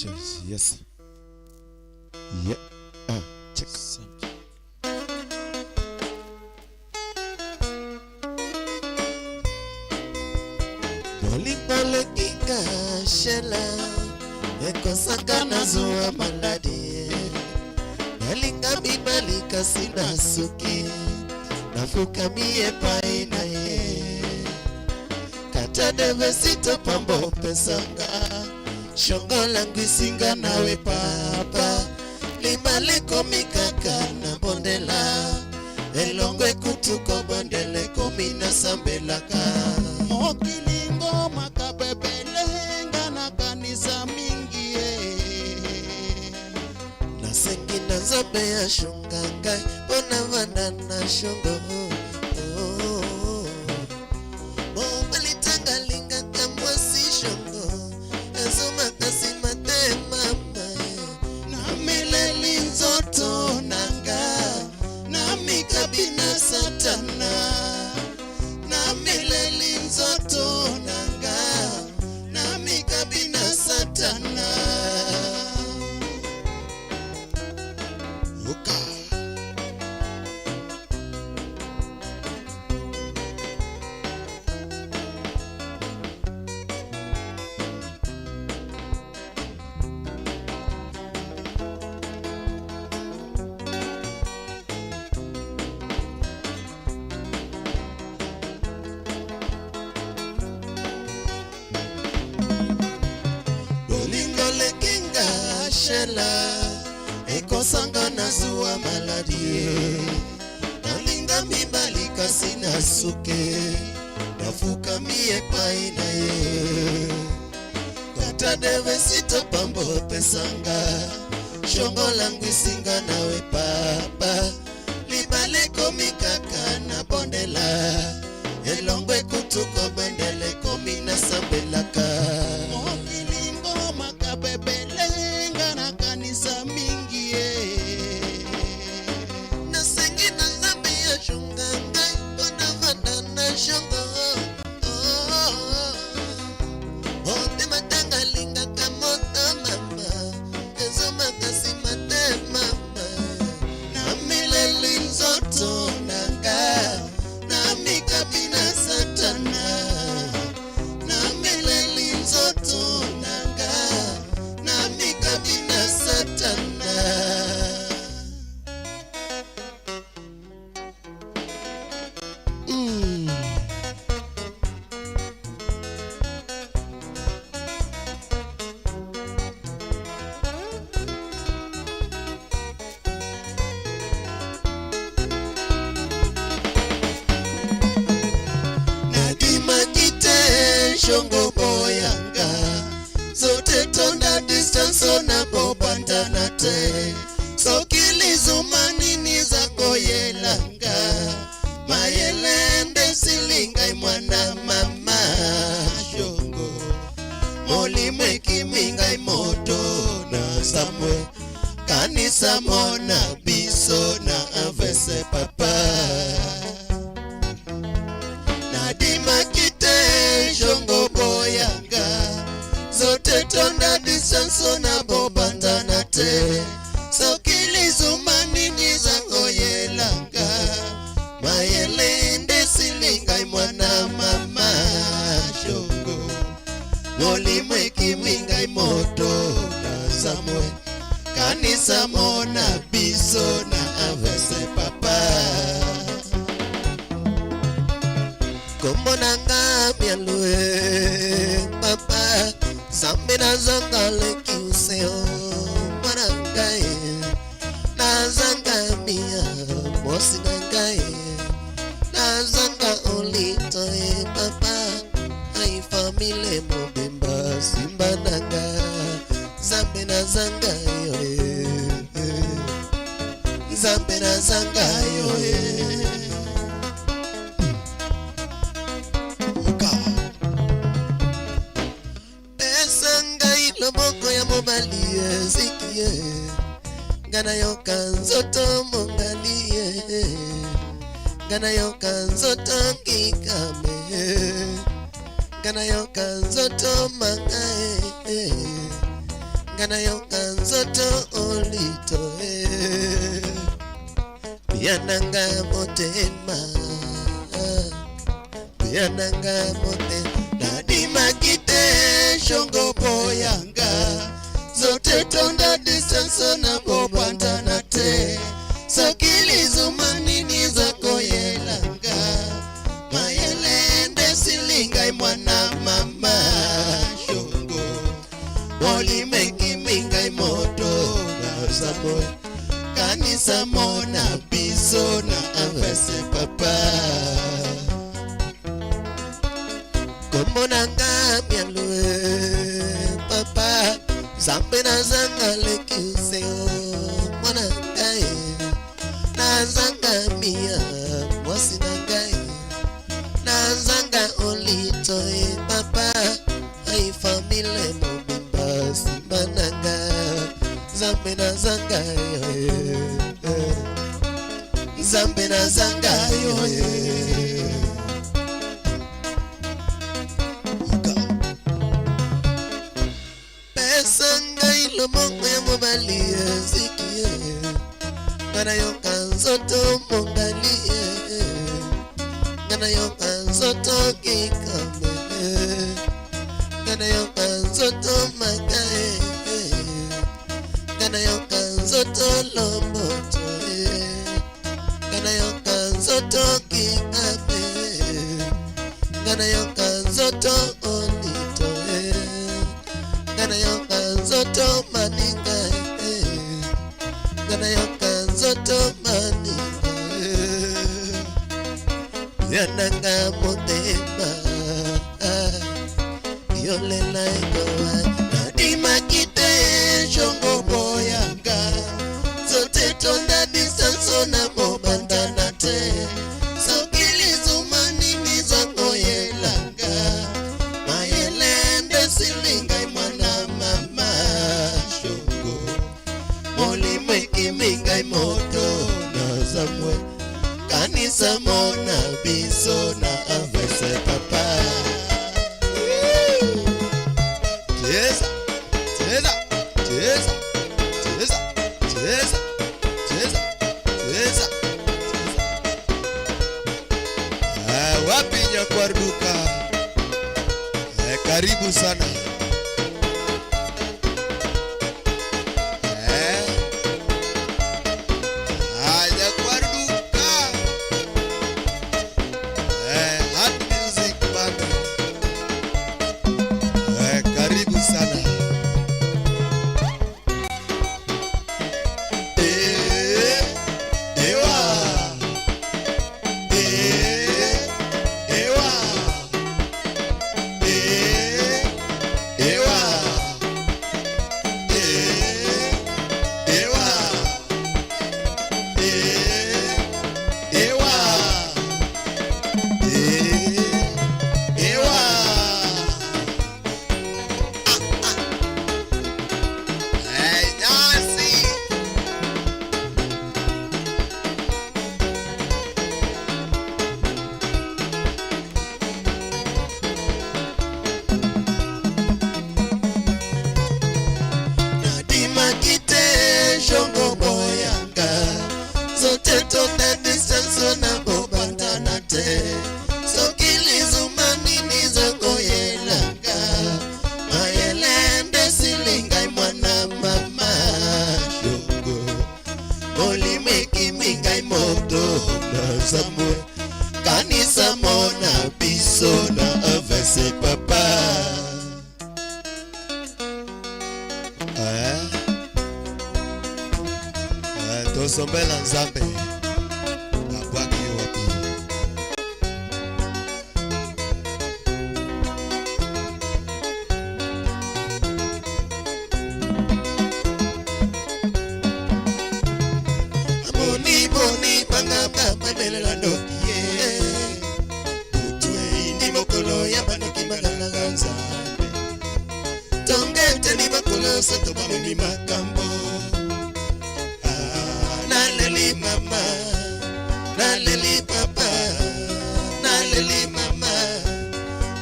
Cheers. Yes. Yeah. Ah, check. Bolingo lekinga shela ekosaka nazwa maladi nalinga mibali kasi nasuki nafukami epai na ye kata devesito pambo pesanga shongola ngwisinga nawe papa libala ekomi kaka na bondela elongo ekutu kobondela ekomi nasambelaka Mokili ngoma kabebele nga nakanisa mingi ye. Nasengi na nzambe ashunga ngai mpo navanda na shongo. Mobali ntango alingaka mwasi shongo azomaka nsima te mama. Nameleli nzoto na nga namikabi na satana nameleli nzoto na nga namikabi na satana. Yoka. Bolingo lekinga shela ekosanga nazwa maladi nalinga mibali kasi nasuke nafukami epai na ye kata devesito pambo pesanga shongola ngwisinga nawe papa libala ekomi kaka na bondela elongo ekutu kobendela ekomi nasambelaka. Mokili ngoma kabebele nga nakanisa mingi ye. Nasengi na nzambe ashunga ngai mpo navanda na shongo motema ntango alingaka moto mama ezomaka nsima te mama. Nameleli nzoto na nga namikabi na satana nameleli nzoto na nga namikabi na satana. Nadimaki te shongo boyanga zote tonda distance na bobandana te soki lizuma nini za koyelanga mayele nde silingai mwana mama shongo molimo ekimi ngai moto na samwe kanisa mona biso na avese papa nadimaki te jongo boyanga zote tonda disanso na bobandana te soki lizuma nini za koyelanga mayele nde silingai mwana mama shongo molimo ekimi ngai moto na samwe kanisa mona biso na avese papa. Kombo na nga mialue papa zambe nazanga leki useo mwana ngai nazanga mia mosi na ngai nazanga olito e papa ai famile mobimba simba na nga zambe nazanga yo e nzambe nazanga yo e. Yoka. Pesa ngai loboko ya mobali eziki ye nga nayoka nzoto mongali ye nga nayoka nzoto ngikame nga nayoka nzoto manga e. Nga nayoka nzoto olito eh. Pia nanga motema, pia nanga motema. Nadimaki te shongo boyanga zote tonda distance na bobandana te soki lizuma nini za koyelanga mayele nde silingai mwana mama shongo bolimeki mingai moto nazamoy kanisa mona biso na avese papa. Kombo na nga mialo papa, Nzambe nazanga leki oseo mwana ngai, nazanga mia mwasi na ngai, nazanga olito e papa, ai famile mobimba nsima na nga, Nzambe nazanga yo eh. Nzambe nazanga yo eh. Pesa ngai loboko ya mobali eziki ye, nga nayoka nzoto mongali ye, nga nayoka nzoto kikame, nga nayoka nzoto maka ye, nga nayoka nzoto lomboto ye, nga nayoka nzoto kikame, nga nayoka nzoto olito ye, nga nayoka nzoto maninga eh, nga nayoka nzoto maninga eh. Yananga motema yolela ekowa. Nadimaki te shongo boyanga zote tonda distance na bobandana te soki lizuma nini za koyelanga mayele nde silingai mwana mama shongo molimo ekimi ngai moto nazamwe kanisa mona biso na avese papa. Cheza, cheza, cheza, cheza, cheza, cheza, cheza, cheza. Ah, wapi Nyakwarduka? Eh, karibu sana. Eh. Ah, Nyakwarduka. Eh, Hard Music Band. Eh, karibu sana. Eh, ewa. Eh, ewa. Eh, ewa. Eh, ewa. Eh, ewa. Eh, ewa. Eh, nyasi. Nadimaki te shongo boyanga zote tonda distance na bobandana te soki lizuma nini za koyelanga mayele nde silingai mwana mama shongo molimo ekimi ngai moto nazamwe kanisa mona biso na avese papa. Eh. Eh, tosombela Nzambe abwaki yo wapi? Boni boni bangamba babelela ndoki ye butu eyindi mokolo ya bandoki balalaka Nzambe tonge eteli bakolo soto bamemi makambo. Ah, naleli mama, naleli papa, naleli mama,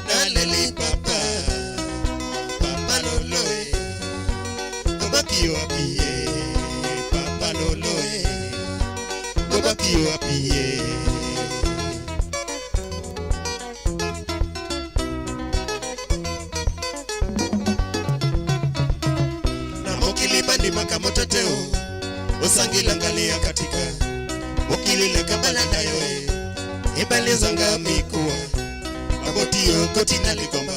naleli papa, papa lolo e. Babwaki yo wapi ye? Na mokili bandimaka moto te o, osangilanga ya katika mokili leka balanda yo e, ebale ezanga mikuwa baboti yo koti na likomba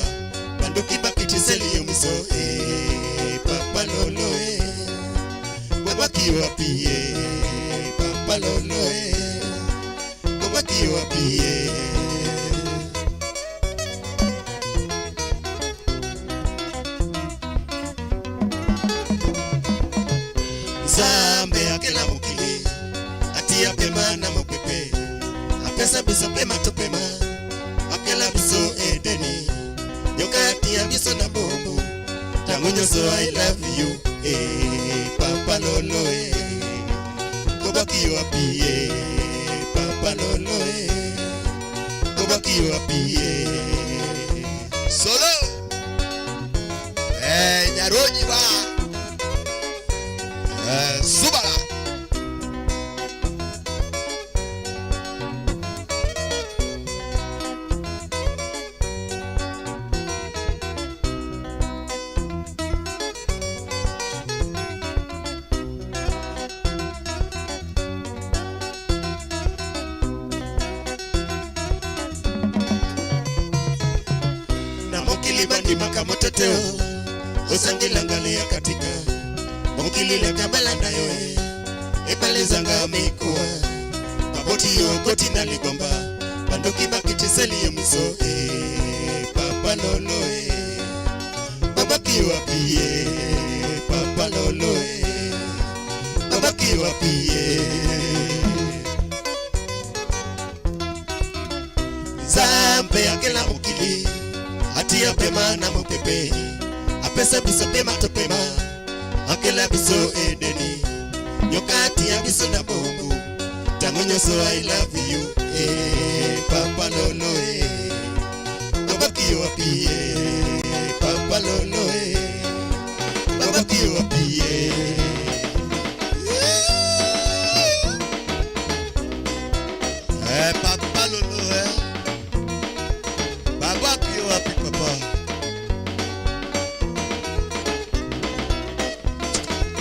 bandoki bakitiseli yo miso e, papa lolo e, babwaki yo wapi ye? Papa lolo e, babwaki yo wapi ye? Nzambe akela mokili, atia pema na mopepe, apesa biso pema topema, akela biso edeni, nyoka atia biso na bombo ntango nyonso. I love you eh, papa lolo eh. Kobaki yo wapi eh, papa lolo eh. Kobaki yo wapi eh. Solo. Eh, Nyaronyi ba. Eh, Subala. Na mokili bandimaka moto te o, osangilanga ya katika mokili leka balanda yo e, ebale ezanga mikuwa baboti yo koti na ligomba bandoki bakitiseli yo miso e, papa lolo e, babaki yo wapi ye? Papa lolo e, babaki yo wapi ye? Nzambe akela mokili, atia pema na mopepe, apesa biso pema topema, akela biso edeni, nyoka atia biso na bombu ntango nyonso. I love you eh, papa lolo eh. Babaki yo wapi eh, papa lolo eh. Babaki yo wapi eh. Eh, papa lolo eh. Babwaki yo wapi papa?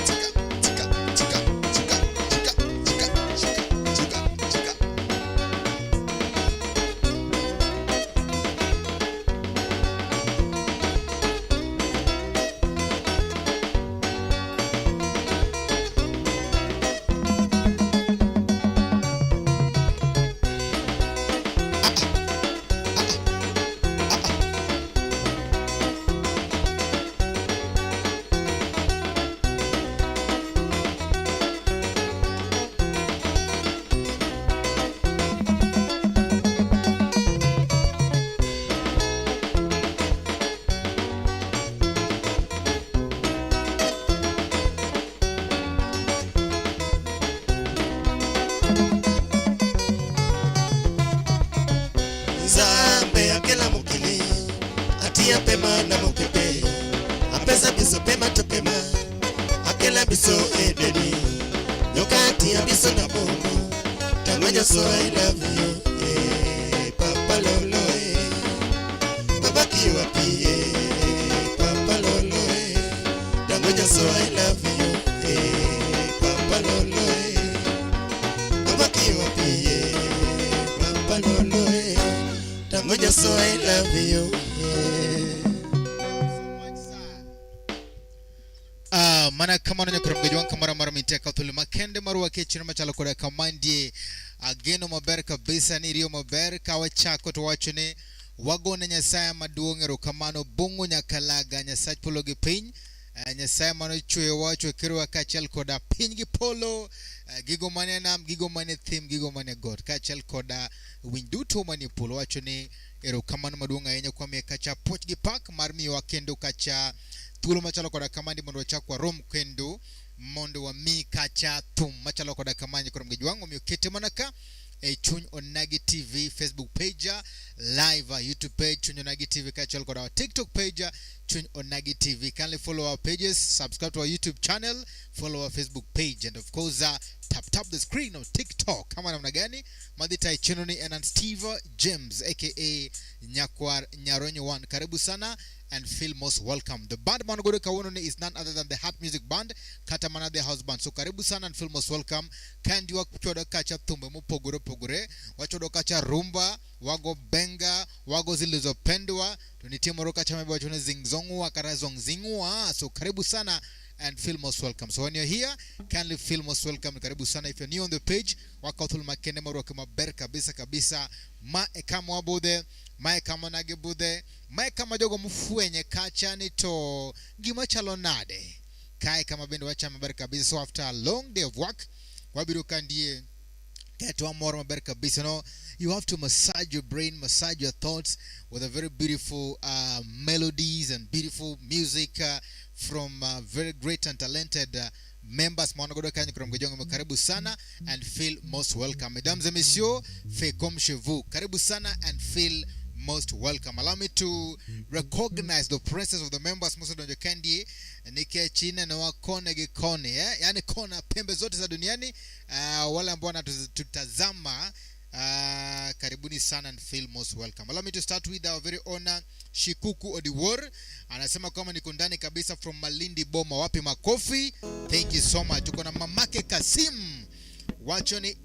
Tika, tika, tika, tika, tika, tika, tika, tika, tika. Nzambe akela mokili, atia pema na mopepe, apesa biso pema topema, akela biso edeni, nyoka atia biso na bongo ntango nyonso. I love you eh, papa lolo eh. Babaki yo wapi eh, papa lolo eh. Ntango nyonso I love you eh, papa lolo eh. Babaki yo wapi eh, papa lolo eh. Ntango nyonso I love you eh. Ah, mana kamano nyakwar mgejo wang kamoro amora mintie ka thuolo makende mar wake chenro machalo koda kamandie. Ageno maber kabisa ni riyo maber ka wachako to wacho ni wagone Nyasaye maduong' erokamano bong'o nyakalaga Nyasach polo gi piny. Nyasaye manochweyowa, ochwekerowa kaachiel koda piny gi polo, gigo manie nam, gigo manie thim, gigo manie got, kaachiel koda winy duto manie polo. Wacho ni erokamano maduong' ahinya kuom miye kacha puoch gi pak mar miyowa kendo kacha thuolo machalo koda kamandi mondo wachak warom kendo mondo wami kacha thum machalo koda kamani. Koro mgejwang' omiyo kete mana ka e Chuny Onagi TV Facebook page, live YouTube page Chuny Onagi TV kaachiel kod our TikTok page Chuny Onagi TV. Kindly follow our pages, subscribe to our YouTube channel, follow our Facebook page and of course tap tap the screen on TikTok. Kama namna gani madhi tai chenoni and Steve James aka Nyakwar Nyaronyo 1. Karibu sana and feel most welcome. The band man godo kawuono ni is none other than the Heart Music Band kata mana the house band. So karibu sana and feel most welcome. Kandi wachodo kacha thumbe mopogore opogore, wachodo kacha rumba, wago benga, wago zilizopendwa, to nitie moro kacha mabe wacho ni zingzongwa kata zongzingwa. So karibu sana and feel most welcome. So when you're here, kindly feel most welcome. Karibu sana. If you're new on the page, wakaw makende morwako maber kabisa kabisa. Ma e kama wabudhe, ma e kama nagibudhe, ma e kama jogo mufwenye kacha ni to gima chalo nade. Kae kama bende wachamo maber kabisa. So after a long day of work, wabiro kandie kaeto wamor maber kabisa. No, you have to massage your brain, massage your thoughts with a very beautiful melodies and beautiful music from very great and talented members mwana godo kanyo kurom gojongo. Karibu sana and feel most welcome. Mesdames et messieurs, fait comme chez vous. Karibu sana and feel most welcome. Allow me to recognize the presence of the members mosedonjo kandie nikech inenowa kone gi koni, eh? Yani kona pembe zote za duniani, wale ambao wanatutazama, karibuni sana and feel most welcome. Allow me to start with our very own Shikuku Odiwuor anasema kwamba niko ndani kabisa from Malindi Boma. Wapi makofi? Thank you so much. Tuko na mamake Kasim wacho ni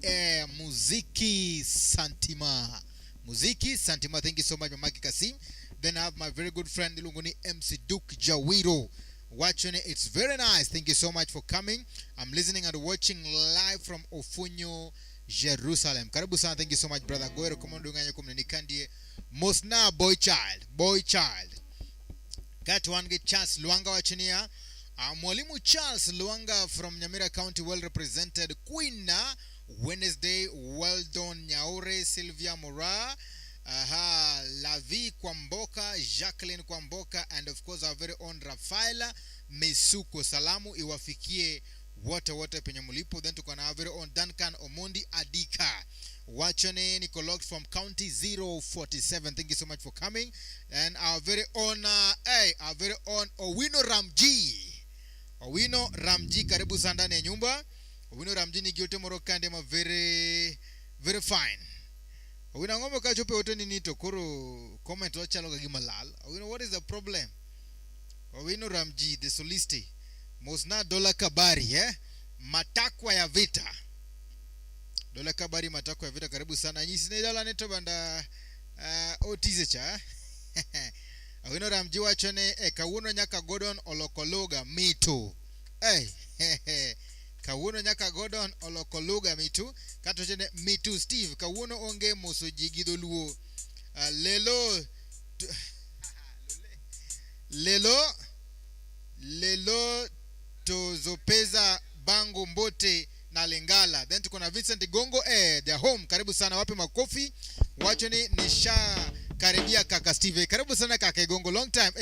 muziki santima, muziki santima. Thank you so much, mamake Kasim. Then I have my very good friend iluongo ni MC Duke Jawiro wacho ni it's very nice. Thank you so much for coming. I'm listening and watching live from Ofunyo, Jerusalem. Karibu sana, thank you so much, brother. Goero komondo kumnenikandie mosna boy child, boy child. Kat wan gi Charles Luanga wachinia Mwalimu Charles Luanga from Nyamira County, well represented. Queen Wednesday, well done. Nyaure Sylvia Mora, aha, Lavi Kwamboka, Jacqueline Kwamboka and of course our very own Rafaela Misuko. Salamu iwafikie wote wote penye mlipo. Then tuko na our very own Duncan Omondi Adika wachone Nicolok from County 047. Thank you so much for coming. And our very own hey, our very own Owino Ramji, Owino Ramji, karibu sana ndani ya nyumba. Owino Ramji ni giote moro kande ma very very fine. Owino ang'o kachopo e ote ni to koro comment wachalo ka gima lal. Owino, what is the problem? Owino Ramji the solisti. Mosna Dola Kabari, eh? Matakwa ya vita. Dola Kabari, matakwa ya vita, karibu sana. Nyisi ne dala neto banda otize cha. Owino Ramji wacho ni kawuono nyaka Gordon oloko lugha mitu. Hey, kawuono nyaka Gordon oloko lugha mitu. Kato chene mitu Steve kawuono onge moso ji gi dholuo. Lelo lelo lelo tozopeza bango mbote na Lingala. Then tuko na Vincent Gongo, they're home. Karibu sana, wapi makofi? Wacho ni nisha karibia kaka Steve. Karibu sana kaka Gongo, long time.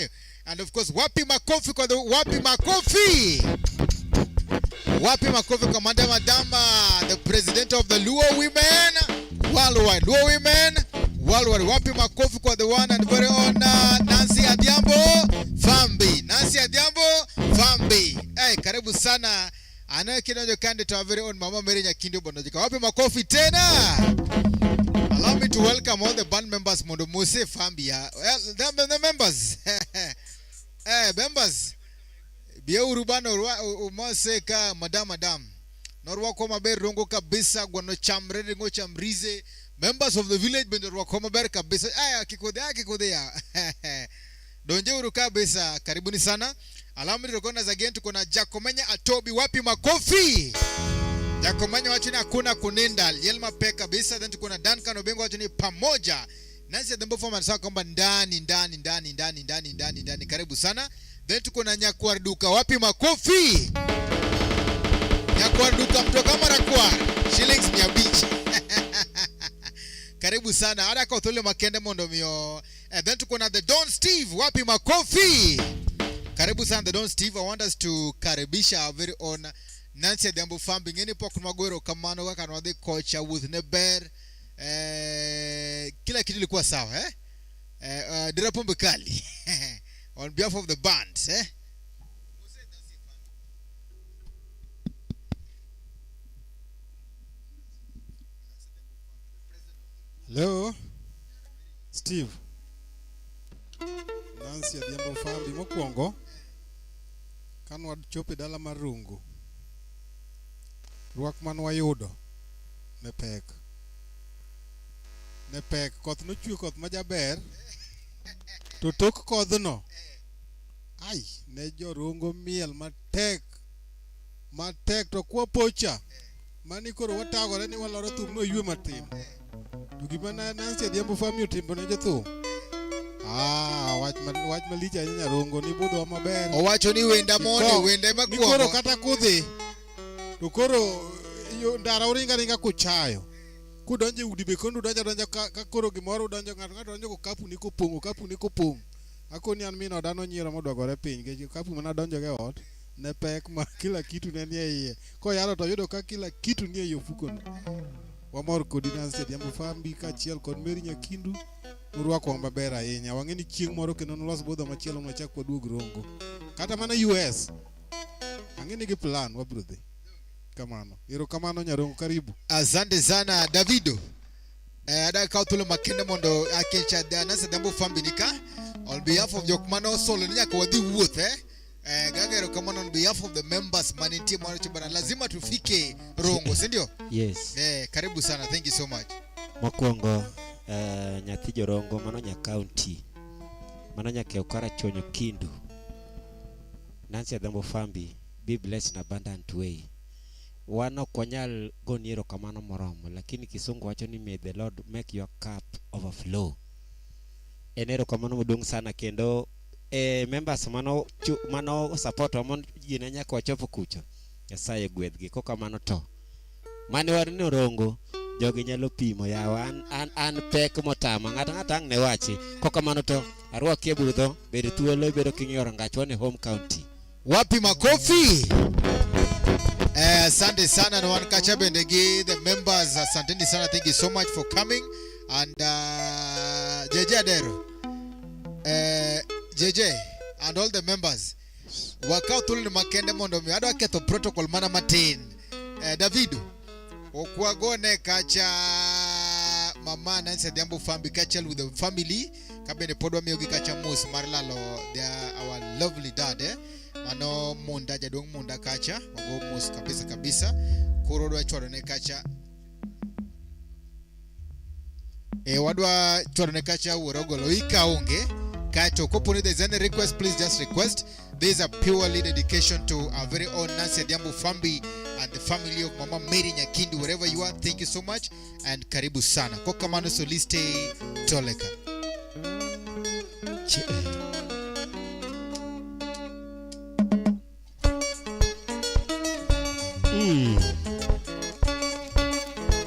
And of course wapi makofi kwa the, wapi makofi? Wapi makofi kwa Madam Adama, the president of the Luo Women Worldwide. Luo Women Worldwide. Wapi makofi kwa the one and very own Nancy Adhiambo Fambi. Nancy Adhiambo Fambi. Hey, karibu sana. Anaye kidonjo kande to our very own Mama Mary Nyakindo Bonojika. Wapi makofi tena? Allow me to welcome all the band members mondo Mose Fambi. Ya. Well, the members. Members. Bieuru bana umose ka madam madam. Norwako maber rongo kabisa gwano chamre ringo chamrize. Members of the village bende rwako maber kabisa. Aya kikodhea kikodhea. Donje uru kabisa. Karibuni sana. Allow me to recognize again tuko na Jacomenya Atobi. Wapi makofi? Jacomenya wacho ni hakuna kuninda. Yelma pe kabisa. Then tuko na Duncan Obengo wacho ni pamoja. Nancy Adembo Forman anasema kwamba ndani ndani ndani ndani ndani ndani ndani. Karibu sana. Then tuko na Nyakwar Duka. Wapi makofi? Nyakwar Duka mtoka Marakwar. Shillings 500. Karibu sana. Ada kwa thule makende mondo mio. Then tuko na the Don Steve. Wapi makofi? Karibu sana the Don Steve. I want us to karibisha our very own Nancy Adhiambo Fambi. Ngeni pok magwero kamano kaka nwadhi kocha wuoth ne ber. Kila kitu ilikuwa sawa eh? Dira pombe kali on behalf of the band eh? Hello, Steve. Nancy Adhiambo Fambi mokwongo kane wachopo e dala mar Rongo, rwak mane wayudo ne pek. Ne pek, koth nochwe koth majaber to tok kodhno ai ne jorongo miel matek matek to kwapocha mani koro watagore ni waloro thum noywe matin. To gima na Nancy Adhiambo Fambi otimo ne jothum Ah, wach ma, wach malich ahinya Nyarongo ni budhowa maber. Owacho ni wenda mondi Ko- wende Ni koro makwongo kata kudhi to koro yo ndara uringa ringa kuchayo. Kudonjo e udi be kondo udonjo adonja ka koro gimoro udonjo ng'ato ng'ato donjo kokapu ni kopong'o okapu ni kopong'. Akoni an min oda nonyiero modwagore piny nikech okapu mana donjo go e ot ne pek ma kila kitu ne nie iye. Koyaro to oyudo ka kila kitu nie ei ofukono. Wamor kodi Nancy Adhiambo Fambi kaachiel kod Mary Nyakindu urwakowa maber ahinya. Wang'e ni chieng' moro kendo nulos budho machielo mwachak waduog Rongo. Kata mana US. Ang'e ni gi plan wabiro dhi. Kamano. Erokamano Nyarongo, karibu. Asante sana Davido. Adwa kawo thuolo makende mondo akecha Nancy Adhiambo Fambi nika on behalf of jok mane osolo ni nyaka wadhi wuoth eh. Gaga erokamano on behalf of the members manitie mwacho bana lazima tufike Rongo, si ndio? Yes. Karibu sana. Thank you so much. Mokwongo nyathi jorongo mano nya county mano nyakew Karachuonyo Kindu Nancy Adhiambo Fambi be blessed in abundant way. Wan ok wanyal goni erokamano moromo lakini kisungu wacho ni may the Lord make your cup overflow. En erokamano maduong' sana kendo members mano support wa mondo gine nyaka wachopo kucho. Nyasaye gwedhgi. Kokamano to mane wan Rongo jogi nyalo pimo yawa an pek motama ng'ato ng'ato ang' ne wachi. Kokamano to arwaki e budho bed thuolo ibedo king'iyo rangachwa ni home county. Wapi makofi? Asante sana na wan kacha bende gi the members, asanteni sana, thank you so much for coming. And JJ Adero, JJ and all the members, wakaw thuolo ni makende mondo mi adwa ketho protocol mana matin. Davido, ok wagone kacha mama Nancy Adhiambo Fambi kaachiel with the family ka bende pod wamiyogi kacha mos mar lalo their our lovely dad eh? Mano Munda, jaduong' Munda kacha wago mos kabisa kabisa. Koro wadwa chwalone kacha wadwa chwalone kacha wuoro ogolo ika onge kacho. Kopo ni there's any request, please just request. This is a purely dedication to our very own Nancy Adhiambo Fambi and the family of Mama Mary Nyakindu. Wherever you are, thank you so much and karibu sana. Kokamano Soliste Toleka.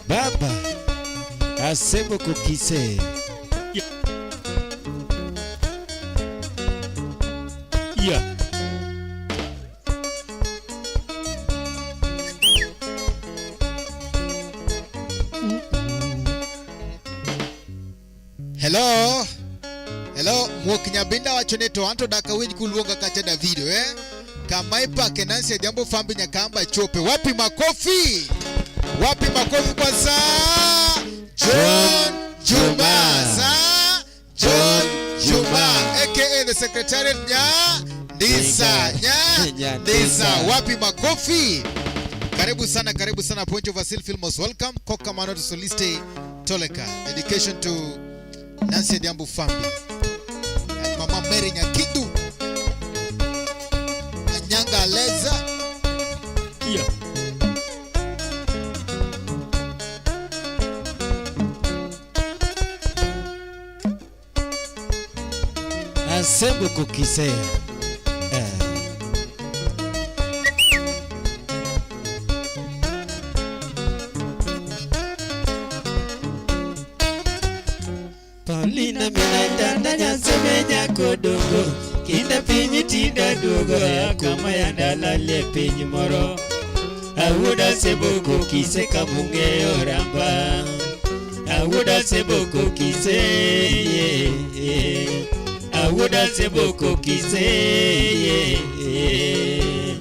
Baba Asembo Kokise. Yeah. Hello. Hello, Muok Nyabinda wacho ni to anto dak awinj kuluonga kacha Davido eh? Kama ipake Nancy Adhiambo Fambi nyaka chope. Wapi makofi? Wapi makofi kwa saa? John Juma. Saa John Juma aka the secretariat nya Ndisa nya Ndisa. Wapi makofi? Karibu sana, karibu sana Poncho Vasil Filmos. Welcome. Koka Mano to Soliste Toleka. Dedication to Nancy Adhiambo Fambi and Mama Mary Nyakindu. Anyanga Aleza. Yeah. Asembo Kokise. Paulina mina danda nyasemenya kodongo kinda piny tinda duogo ya kama ya dala le piny moro awuoda Asembo Kokise kamung'eyo ramba Awuoda Semboko Kise, yeah. Awuoda Semboko Kise, yeah.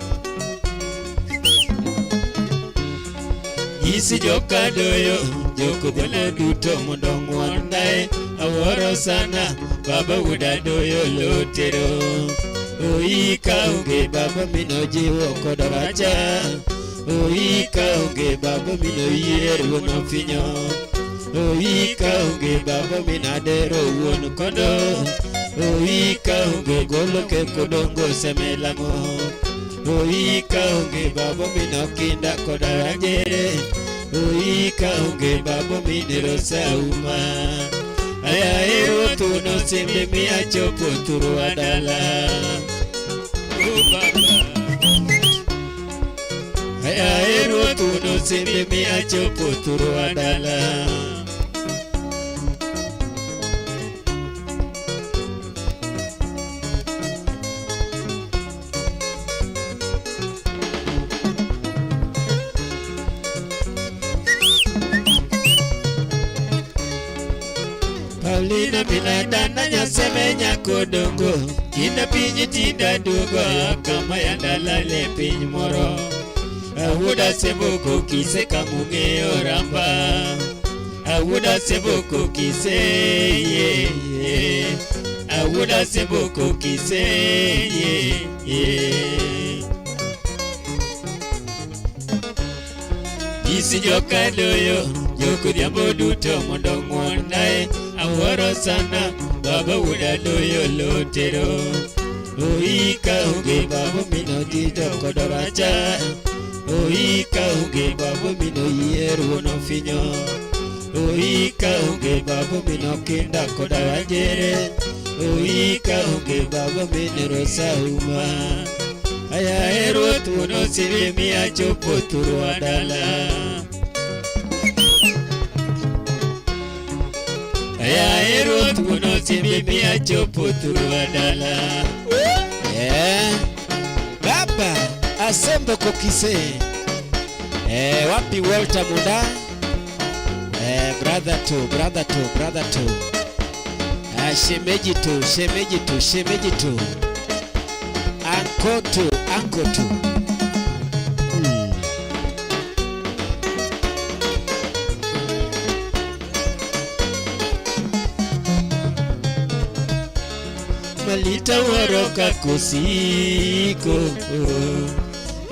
Nyisi jokadoyo jokogwelo duto mondo ong'won nae awuoro sana baba wuoda doyo lotero oika onge baba mino jiwo kod racha oika onge baba mino yier wuon ofinyo oika onge baba mino adero wuon kondo oika onge golo keko dongo semelamo oika onge baba mino kinda koda rajere oika onge baba minero sauma aya ruoth nosimbe mi achopo thurwa dala o baba aya ruoth nosimbe mi achopo thurwa dala. Paulina minadana nyaseme nyakodongo kinda piny tinda duogo kama yandalale piny moro awuoda Semboko Kise kamung'eyo ramba awuoda Semboko Kise, yeah, yeah. Awuoda Semboko Kise, yeah, yeah. Nyisi jokadoyo jokodhiambo duto mondo ong'won nae awuoro sana baba wuoda doyo lotero oika onge baba mino jito kod racha oika onge baba mino yier wuon ofinyo oika onge baba mino kinda kod rajere oika onge baba minero sauma aya ruoth wuon osimbe mi achopo thurwa dala. Aya ruoth wuon osimbe mi achopo thurwa dala. Baba Asembo Kokise. Wapi Walter Munda? Brother to, brother to, brother to. Shemeji to, shemeji to, shemeji to. Uncle to, uncle to. Malita wuoro kakosiko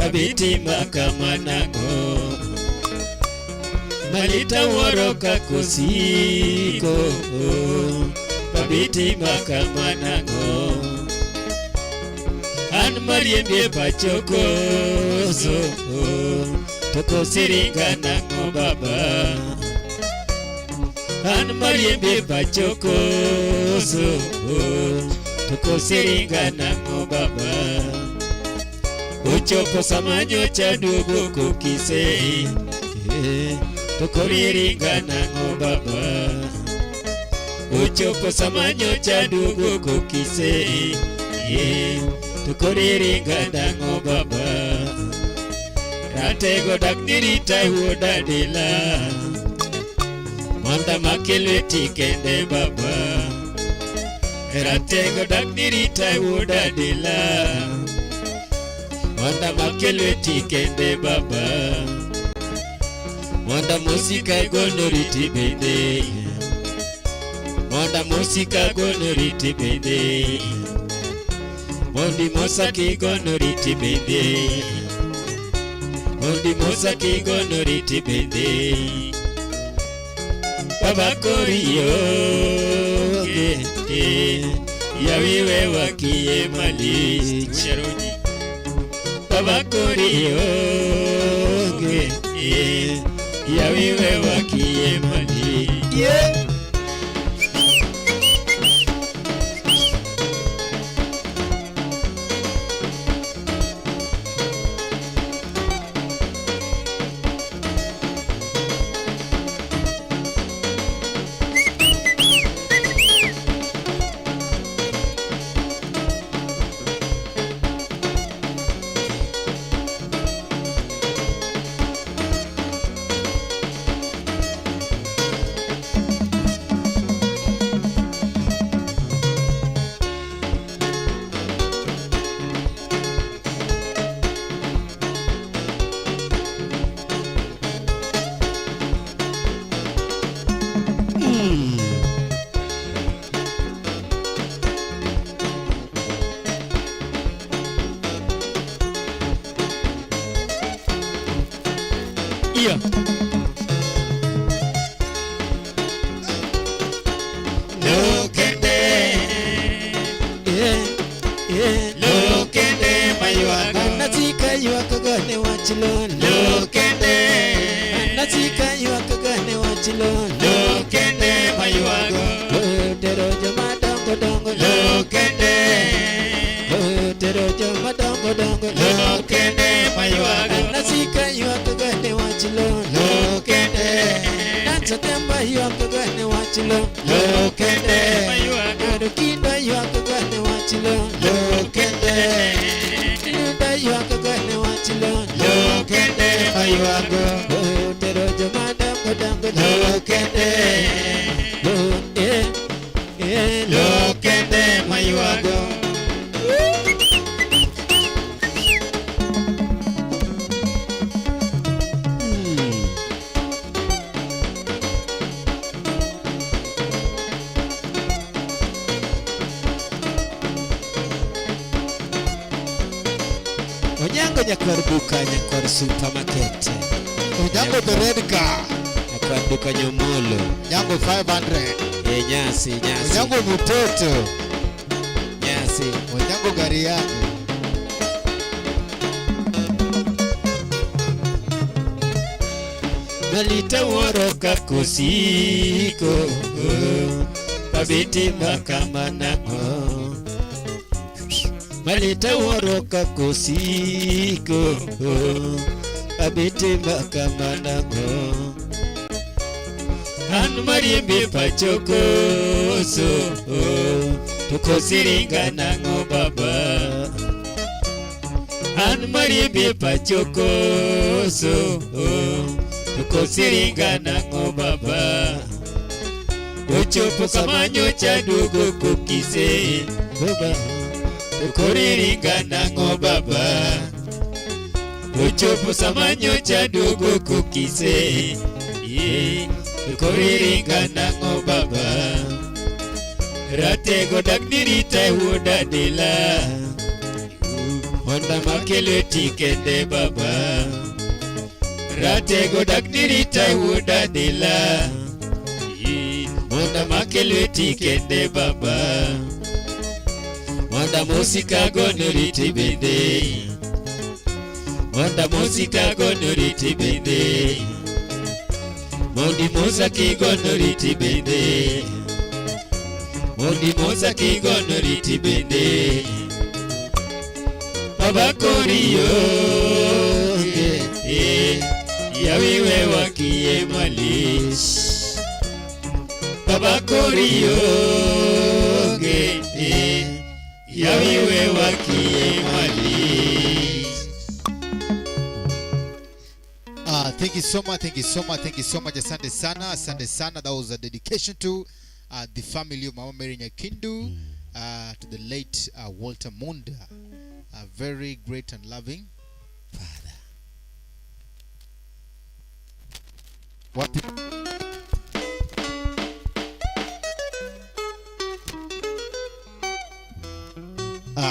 abitima kamanang'o Malita wuoro kakosiko abitima kamanang'o An mariembie pacho koso to kosiringa nang'o baba An mariembie pacho koso to kosiringa nang'o baba Ochopo sama nyocha duogo kokise to koriringa nang'o baba Ochopo sama nyocha duogo kokise to koriringa nang'o baba Ratego dak nirita wuoda dila mondo amaki lweti kende baba Ratego dak nirita wuoda dila mondo amaki lweti kende baba Mondo mosika gono riti bende Mondo mosika gono riti bende Mondi mosa kigono riti bende Mondi mosa kigono riti bende Baba koriyo yawiwe wakiye malich Baba koriyo yawiwe wakiye malich. Yeah. Iyo. Lokende. Yeah, yeah. Lokende maywago. Anasika ywak gane wach lo. Lokende. Anasika ywak gane wach lo. Lokende maywago. Tero joma dongo dongo. Lokende. Tero joma dongo dongo. Lokende maywago. Anasika ywak gane wach lo. Lokende. Nansa temba ywak gane wach lo. Lokende maywago. Ng'ado kinda ywak gane wach lo. Lokende. Kinda ywak gane wach lo. Lokende maywago. Tero joma dongo dongo. Lokende. Eh, eh, Lokende maywago. Onyango nyakwar duka nyakwar supermarket. Onyango the red car. Nyakwar duka nyomolo. Onyango 500. E nyasi nyasi. Onyango mtoto. Nyasi. Onyango gari yangu. Nalita wuoro kakosiko Babiti makamanang'o Malita wuoro kakosiko Babiti makamanang'o An mariembe pacho koso To kosiringa nang'o baba An mariembe pacho koso To kosiringa nang'o baba Ochopo kama nyocha duogo kokise Baba. To koriringa nang'o baba Ochopo sama nyocha duogo kokise Ye, To koriringa nang'o baba Ratego dak dirita wuoda adela Honda makelo tikende baba Ratego dak dirita wuoda adela Honda makelo tikende baba Honda musika gono riti bende Honda musika gono riti bende Mondi musa ki gono riti bende Mondi musa ki gono riti bende Baba koriyo eh, yawiwe wakiye malich Baba koriyo eh, yawiwe wakiye malich Thank you so much, thank you so much, thank you so much. Asante sana, asante sana. That was a dedication to the family of Mama Mary Nyakindu, to the late Walter Munda, a very great and loving Father. Wapi?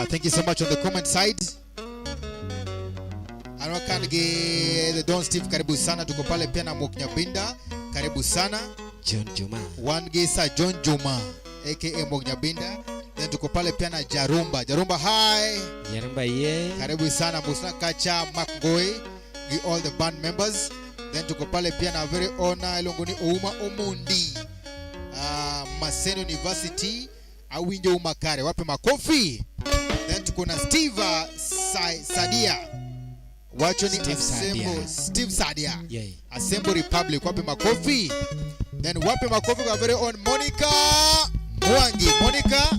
Thank you so much on the comment side. Anakangi the Don Steve, karibu sana. Tuko pale pia na Mok Nyabinda, karibu sana. John Juma. Wangisa John Juma aka Mok Nyabinda. Then tuko pale pia na Jarumba. Jarumba, hi. Yaramba ye. Karibu sana Musna Kacha Makgoe gi all the band members. Then tuko pale pia na very honor iluongo ni Ouma Omondi. Maseno University awinjo uma kare. Wape makofi. Then tuko na Steve Sadia. Wacho ni Steve Asembo Sadia. Steve Sadia. Yeah. Asembo Republic wape makofi. Then wape makofi kwa very own Monica Mwangi. Monica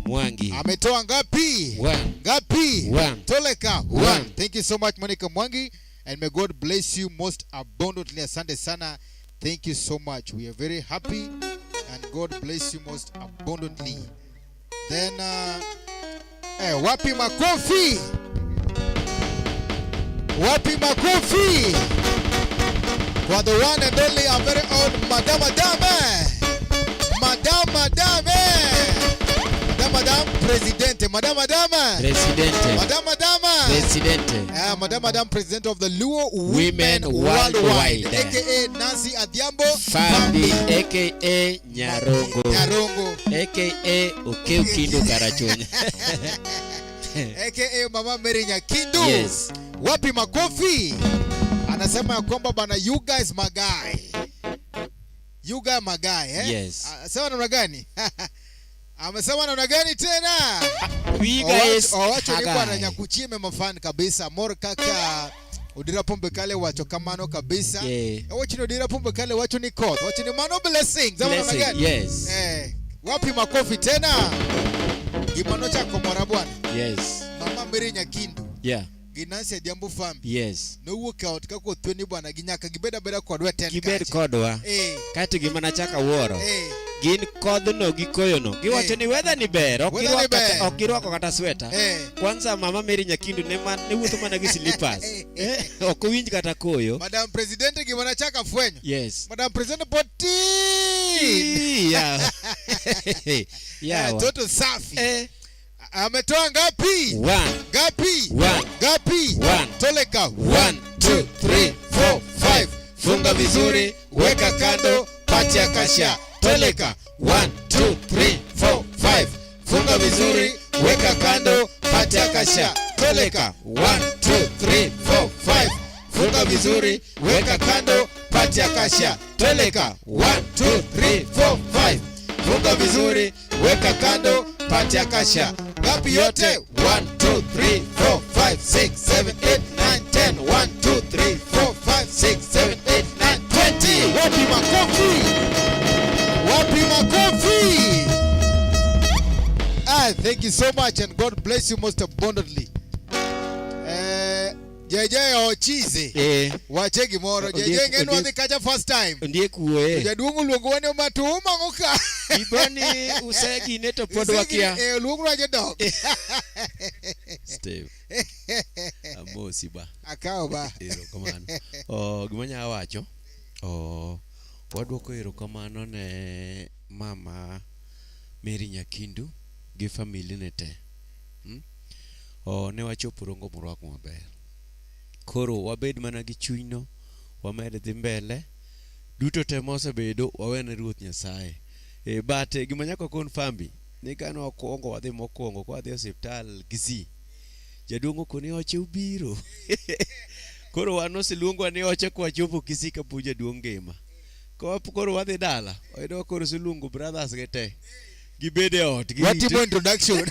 Mwangi. ametoa ngapi? One. Ngapi? One. Toleka. One. One. Thank you so much Monica Mwangi and may God bless you most abundantly. Asante sana. Thank you so much. We are very happy and God bless you most abundantly. Then wapi makofi? Wapi makofi? For the one and only our very own Madam Madame. Madam Madame. Madam Madame, Presidente. Madam Adama. Presidente. Madam Adama. Presidente. Ah, Madam Adam, President of the Luo Women, Women Worldwide, Worldwide. aka Nancy Adhiambo Fambi aka Nyarongo. Nyarongo, Aka Okeu Kindu Karachunya. aka Mama Mary Nyakindu. Yes. Wapi makofi? Anasema ya kwamba bana, you guys my guy. You guys my guy, eh? Yes. Sema namna gani? Amesema namna gani tena? We guys. Owacho ni bwana Hagai. Nyakuchime mafan kabisa. Mor kaka Odira Pombe kale wacho kamano kabisa. Yeah. Wacho ni Odira Pombe kale wacho ni koth. Wacho ni mano blessings. Ama namna Blessing. gani? Yes. Eh, wapi makofi tena? Gimano chako mora bwana. Yes. Mama Mary Nyakindu. Yeah. Gi Nancy Adhiambo Fambi. Yes. Nowuok e ot kaka othweni bwana gi nyaka gibed abeda kodwa ten Gibed kacha. kodwa. Eh, Kaeto gima nachako awuoro. eh. Gin kodhno gi koyono. Giwacho Eh. ni weather ni ber. Ok Weather ni girwako kata- ber. ok girwako kata sweta. Eh. Kwanza mama Mary Nyakindu ne man ne wuotho mana gi slippers. Eh, ok owinj kata koyo. Madam President gima nachako afwenyo. Yes. Madam President pod tin. Yeah. Eh, Yeah. toto safi. Eh. Ametoa ngapi? One, Ngapi? One. Ngapi? One. Toleka. One, two, three, four, five. Funga vizuri, weka kando, patia kasha. Toleka. 1, 2, 3, 4, 5. Funga vizuri, weka kando, patia kasha. Toleka. 1, 2, 3, 4, 5. Funga vizuri, weka kando, patia kasha. Toleka. 1, 2, 3, 4, 5. Funga vizuri, weka kando, patia kasha. Ngapi yote? 1, 2, 3, 4, 5, 6, 7, 8, 9, 10. 1, 2, 3, 4, 5, 6, 7, 8, 9, 20. Wapi makofi? Wapi makofi? Ah, thank you so much and God bless you most abundantly. Eh, JJ ochize. Eh, Wache gimoro. JJ Ondiek- ng'en ondiek- wadhi kacha first time. ondiek wuoye. Jaduong' oluongowa ni ma to umang'o ka. Iboni usegine to pod wakia. Eh, oluongnwa jodok. Steve. Amosi ba. Akawo ba. Erokamano. Oh, gima anyalo wacho, oh, wadwoko erokamano ne mama Mary Nyakindu gi family ne te. Hmm? Oh, ne wachopo Rongo morwako maber. Koro wabed mana gi chunyno, wamed dhi mbele. Duto te mosebedo wawene Ruoth Nyasaye. E, but eh, gima nyaka wakon fambi ni kane wakwongo wadhi mokwongo kwa wadhi e osiptal Kisii. Jaduong' okoni oche ubiro. Koro wan oseluongwa ni oche kwachopo Kisii kapod jaduong' ngima. Koro wadhi dala, oyudo koro oseluongo brothers ge te. Gibed e ot. girite. Watimo introduction.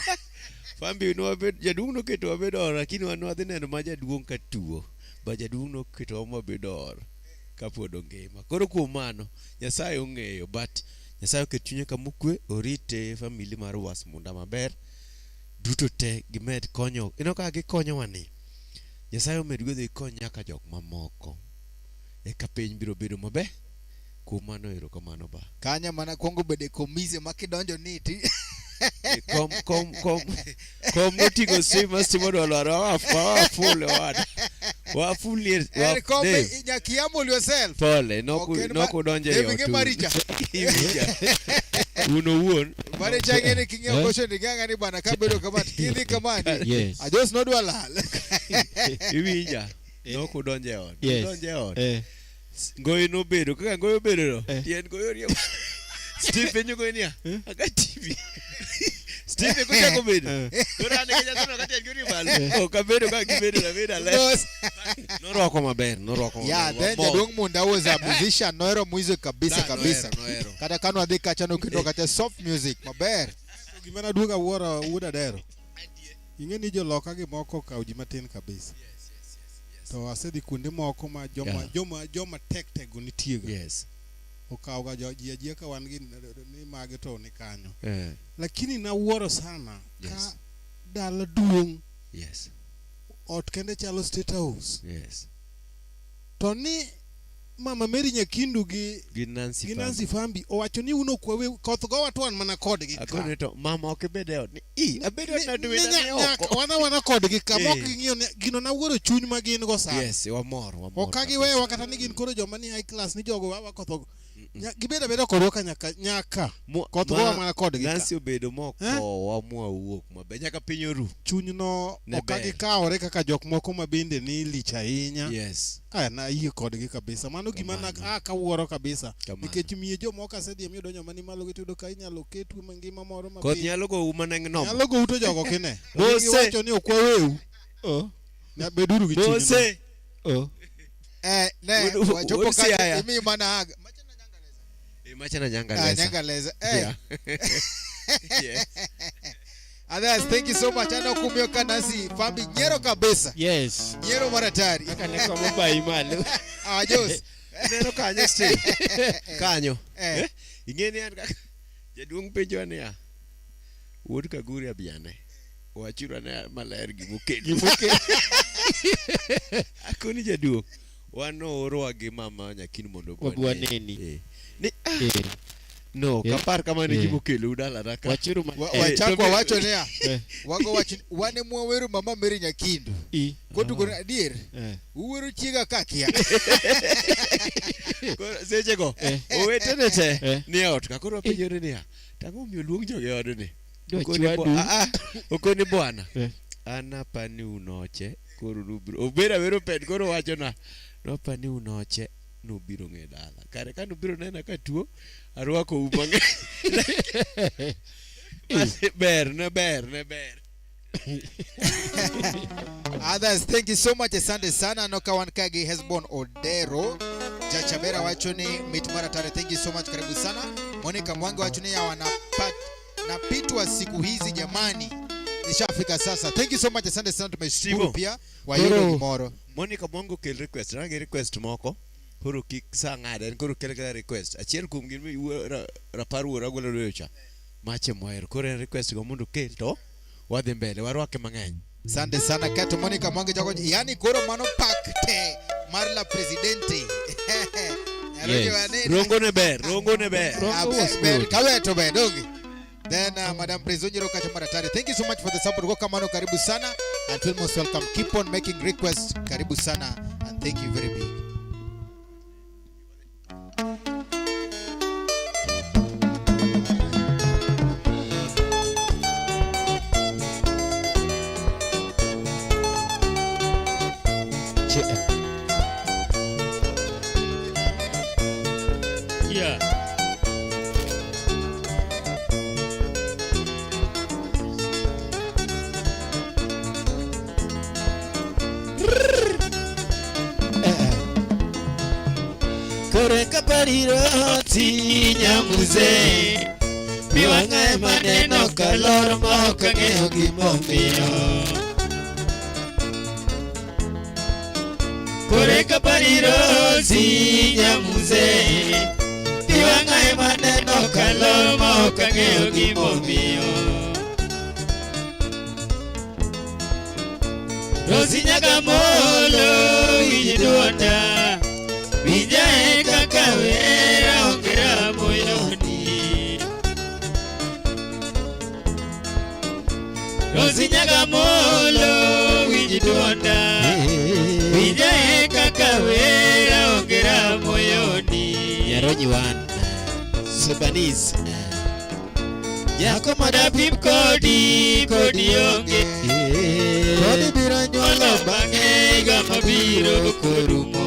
Fambi nwabed, jaduong' noketo wabed or, lakini wan wadhi neno ma jaduong' ka tuo. Ba jaduong' noketo wa or kapod ongima. Koro kuom mano, Nyasaye ong'eyo, but Nyasaye oket chunye kamokwe, orite family mar Wasmunda maber. Duto te gimed konyo. Ineno kaka gikonyowa ni. Nyasaye omed gwedho gikony nyaka jok mamoko. Eka piny biro bedo maber. Kuom mano erokamano ba. Kanya mana kwongo bede komise ma kidonjo ni ti Kom kom kom kom moting'o stima stima odwa lwar wafule wada. Wafulie En kom Dave, nyaka i humble yourself. pole Ok en ma- nokudonjo e Dave ot. ing'e maricha. Iwinja. Un owuon. Maricha ing'e ni king'iyo Eh? caution ing'e ni bana kabedo kama to kidhi kamani. Yes. Ajos nodwa lal. Iwinja. Nokudonjo e ot. Yes. Udonjo e ot. Eh. Ngoyi nobedo kaka ngoyi obedo no. Eh. Tiend goyi oriembo. Steve penjo goyi niya. Aka TV. Steve kochako bedo. Koro an gi nyathino ka tiend gi oriembo malo. Ok abedo kaka gibedo abedo aler. Mos. Norwako maber, norwako maber. Yeah, then Wamor. jaduong' Munda was a musician, nohero music kabisa Da, kabisa. nohero, nohero. Kata kane wadhi kacha noketwa kacha soft music maber. Gima naduogo awuoro wuod Adero. Ing'e ni joloka gi moko okawo ji matin kabisa. To asedhi kuonde moko ma joma Yeah. joma joma tek tek go nitie ga. Yes. Okawo ga jo ji ajia ka wan gi ni mage to ni kanyo. Eh, Lakini nawuoro sana Yes. ka dala duong' yes. ot kende chalo state house. Yes. To ni Mama Mary Nyakindu gi Gi Nancy gi Fambi. Nancy Fambi owacho ni un ok wawe koth gowa to wan mana kodgi ka. Akone to mama ok ibed e ot ni i abedo Ni- na ni dweda nya- ni nyaka oko. wana wana kodgi ka mok Eh. ging'iyo ni gino nawuoro chuny ma gin go sana. Yes, wamor, wamor. Ok ka giwewa kata ni gin koro joma ni high class ni jogo wawa kotho. Gibedo abeda kodwa ka nyaka nyaka. Koth gowa mana kodgi ka. Nancy obedo mokowa mwawuok maber nyaka piny oru. Chunyno Ne ok ber. gikawore kaka jok moko ma bende ni lich ahinya. Yes. Aya nayie kodgi kabisa. Mano gima na Kamano. a kawuoro kabisa. Kamano. Nikech miye jomoko asedhi miyudo joma ni malo gi tiyudo ka inyalo ketwu mangima moro Koth mapiny. nyalo gou mana ng'nomo. Nyalo gou to jogo kine. Bose. Giwacho ni ok waweu. Oh. Na beduru gi chunyno. Bose. Oh. Eh, ne Wuod- wachopo wuod kacha Siaya. imi mana hug. Eh, macha na nyanga Ah, lesa. nyanga leza. Eh. Yeah. Yes. Others, thank you so much. Ano kumio ka Nancy Fambi nyero kabisa. Yes. Nyero maratari. Kaka ne komo bayi malo. Ah, Jos. Ineno kanyo Steve? Kanyo. Eh. Eh? Ing'e ni an kaka jaduong' penjowa niya, wuod Kaguri abiane, wachuru ane maler gimokelo. Gimokelo. Akoni jaduong', wan noorowa gi mama Nyakin mondo Wabi waneni. Eh. Ni, ah, Eh. no, Eh. kapar kama ne Eh. gimokelou dalana ka. Wachuru Wa- maler. Wachako to be- wacho niya. Eh. Wago wacho wan ema wawero mama Mary Nyakindu. I. Kotugo adier. Eh. Uwero chiega kakia. Koro sechego Eh. owetene te Eh. ni e ot ka koro wapenjore niya tang'o omiyo luong jogi e odni Dwa Okoni chwadu. ah, ah, okoni bwana Eh. an apani unoche koro nubiro obedo awero ped koro wachona nopani unoche nubiro ng'e dala kare ka nubiro nena ka tuo arwako u mang'eny ber ne ber ne ber Others, thank you so much. Asante sana. Noka wan ka gi Hesbon Odero. Jachabera wacho ni mit maratare. Thank you so much. Karibu sana. Monica Mwangi wacho ni ya wanapat napitwa siku hizi jamani. Nishafika sasa. Thank you so much. Asante sana. Tumeshukuru Steve. pia wayudo Koro- gimoro. Monica Mwangi okel request nagi request moko koro kik sa ng'ade en koro kel kata request achiel kuom gin rapar wuora agolo lweyo cha mache mwahero koro en request go mondo okel to wadhi mbele warwake mang'eny Asante sana kato Monica Mwangi chako yani koro mano pak te mar la presidente. Nyaroji Yes. wanene. rongo ne ber rongo ne ber Rongo Ah, was ber, good. kaweto ber donge. Then Madam Prezonyero Kacha Maratari, thank you so much for the support. Go kamano, karibu sana and feel most welcome. Keep on making requests. Karibu sana and thank you very big. Yeah. Kore kapariro ti nyamuze Miwang'e maneno kalor ma ok ang'eyo gimomiyo Kore kapariro ti nyamuze Miwang'e maneno kalor ma ok ang'eyo gimomiyo Rosi Nyagamolo winj duonda Winjae kaka wera onge ramoyoni Rosi Nyagamolo winj duonda Winjae kaka wera onge ramoyoni Nyaronyi wan Subanese Nyako madapim kodi kodi onge Kodi biro nyuolo Nyuolo bang'e higa mabiro korumo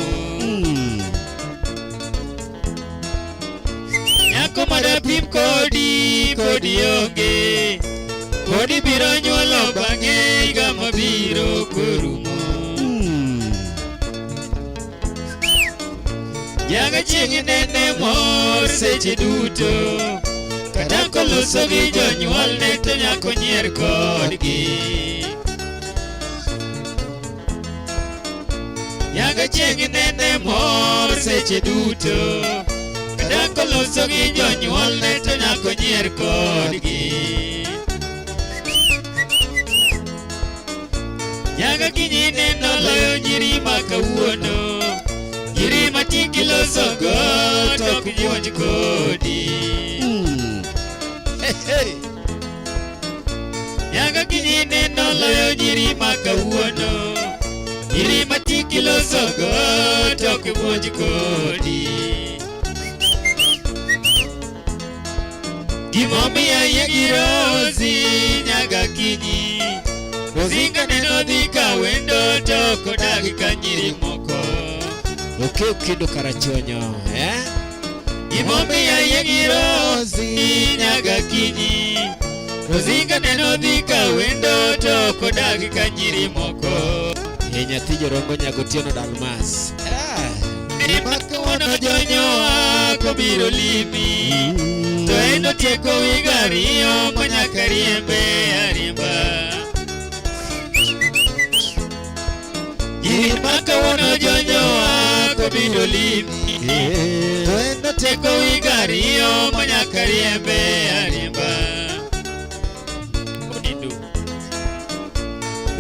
Nyako madapim kodi kodi onge Kodi biro nyuolo bang'e higa mabiro korumo Jaga chieng' nene mor seche duto Kata koloso gi jonyuolne to nyako nyier kodgi Nyaga chieng' nene mor seche duto Kata koloso gi jonyuolne to nyako nyier kodgi Nyaga kinyine noloyo nyiri ma kawuono Nyiri ma tiki losogo to ok puonj kodi Nyaga kinyine noloyo nyiri ma kawuono Nyiri ma tiki losogo to ok puonj kodi. Gimomiyo ayie gi Rosi nyaka kinyi. Rosinga neno dhi ka wendo to ok odag ka nyiri moko. Okew Kindo Karachuonyo, eh? Gimomiyo ayie gi Rosi nyaka kinyi. Rosinga neno dhi ka wendo to ok odag ka nyiri moko. E nyathi jorongo nyagotieno Dalmas. Ah. Kawuono jonyowa kobiro limi to en otieko higa ariyo manyaka riembe ariemba. Gima kawuono jonyowa kobiro limi to en otieko higa ariyo manyaka riembe ariemba.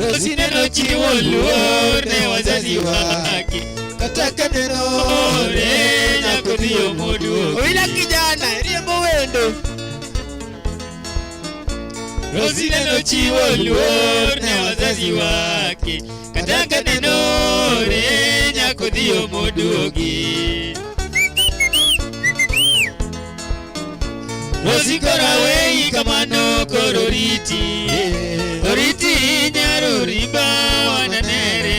Rosineno chiwo luor ne wazazi wake Kata kaneno ore nyako dhiyo moduogi. Owila kijana riembo wendo. Rosineno chiwo luor ne wazazi wake kata kaneno ore nyako dhiyo moduogi. Rosi koro aweyi kamano koro riti oriti nyaro rimba wananere.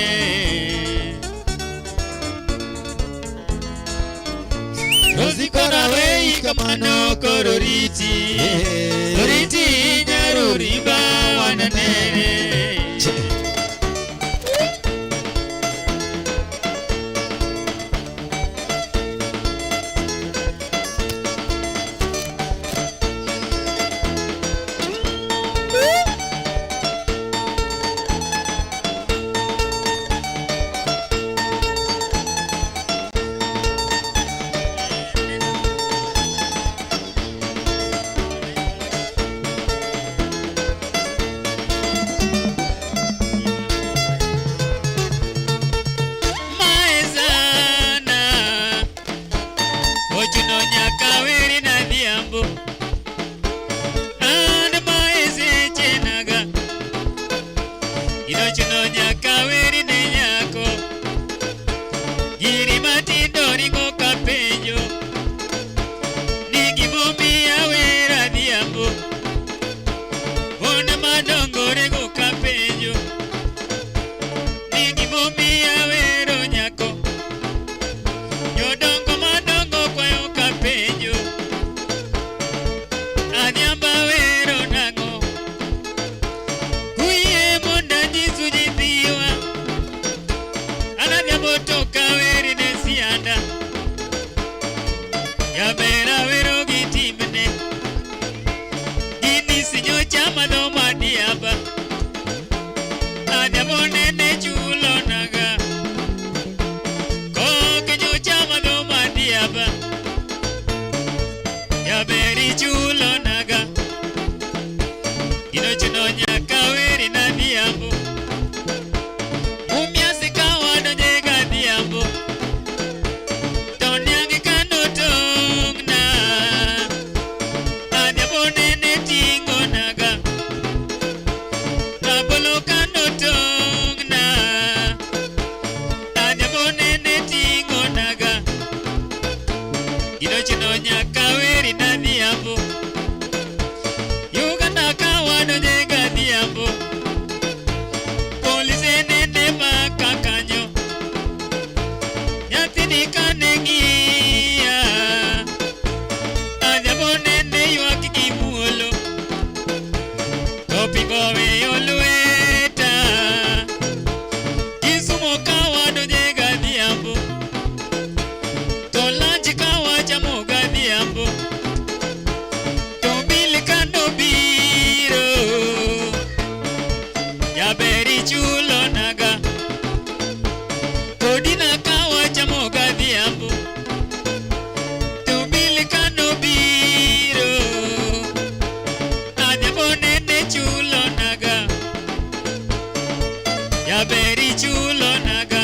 Rosi koro aweyi kamano koro riti oriti nyaro rimba wananere. Maezana ochuno nyaka weri na dhiambo an maesechenaga ginochuno nyaka weri ne nyako giri matindo ringo kapenjo ni gimomiyo wer adhiambo mon madongo ringo kapenjo ni gimomiyo awero nyako jodongo madongo kwayo kapenjo adhiambo awero nang'o kuyie mondo anyisu nyithiwa an adhiambo to kaweri ne sianda jaber awero gi timne gini sinyocha madho madiaba adhiambo nene chulo naga koke nyocha madho madiaba jaber ichulo naga ginochuno nyaka weri na dhiambo mumias ka wadonje ga dhiambo to niang' kano tong'na adhiambo nene ting'o naga rabolo kano tong'na adhiambo nene ting'o naga ginochuno nyaka weri na dhiambo Uganda ka wadonje ga dhiambo polise nene maka kanyo nyathini kane ng'iya adhiambo nene ywak gi muolo to pingo weyo lweta Kisumo ka wadonje ga dhiambo to lunch ka wachamo ga dhiambo to bill kano biro jaber ichulo naga kodina ka wachamo ga dhiambo to bill kano biro adhiambo nene chulo naga jaber ichulo naga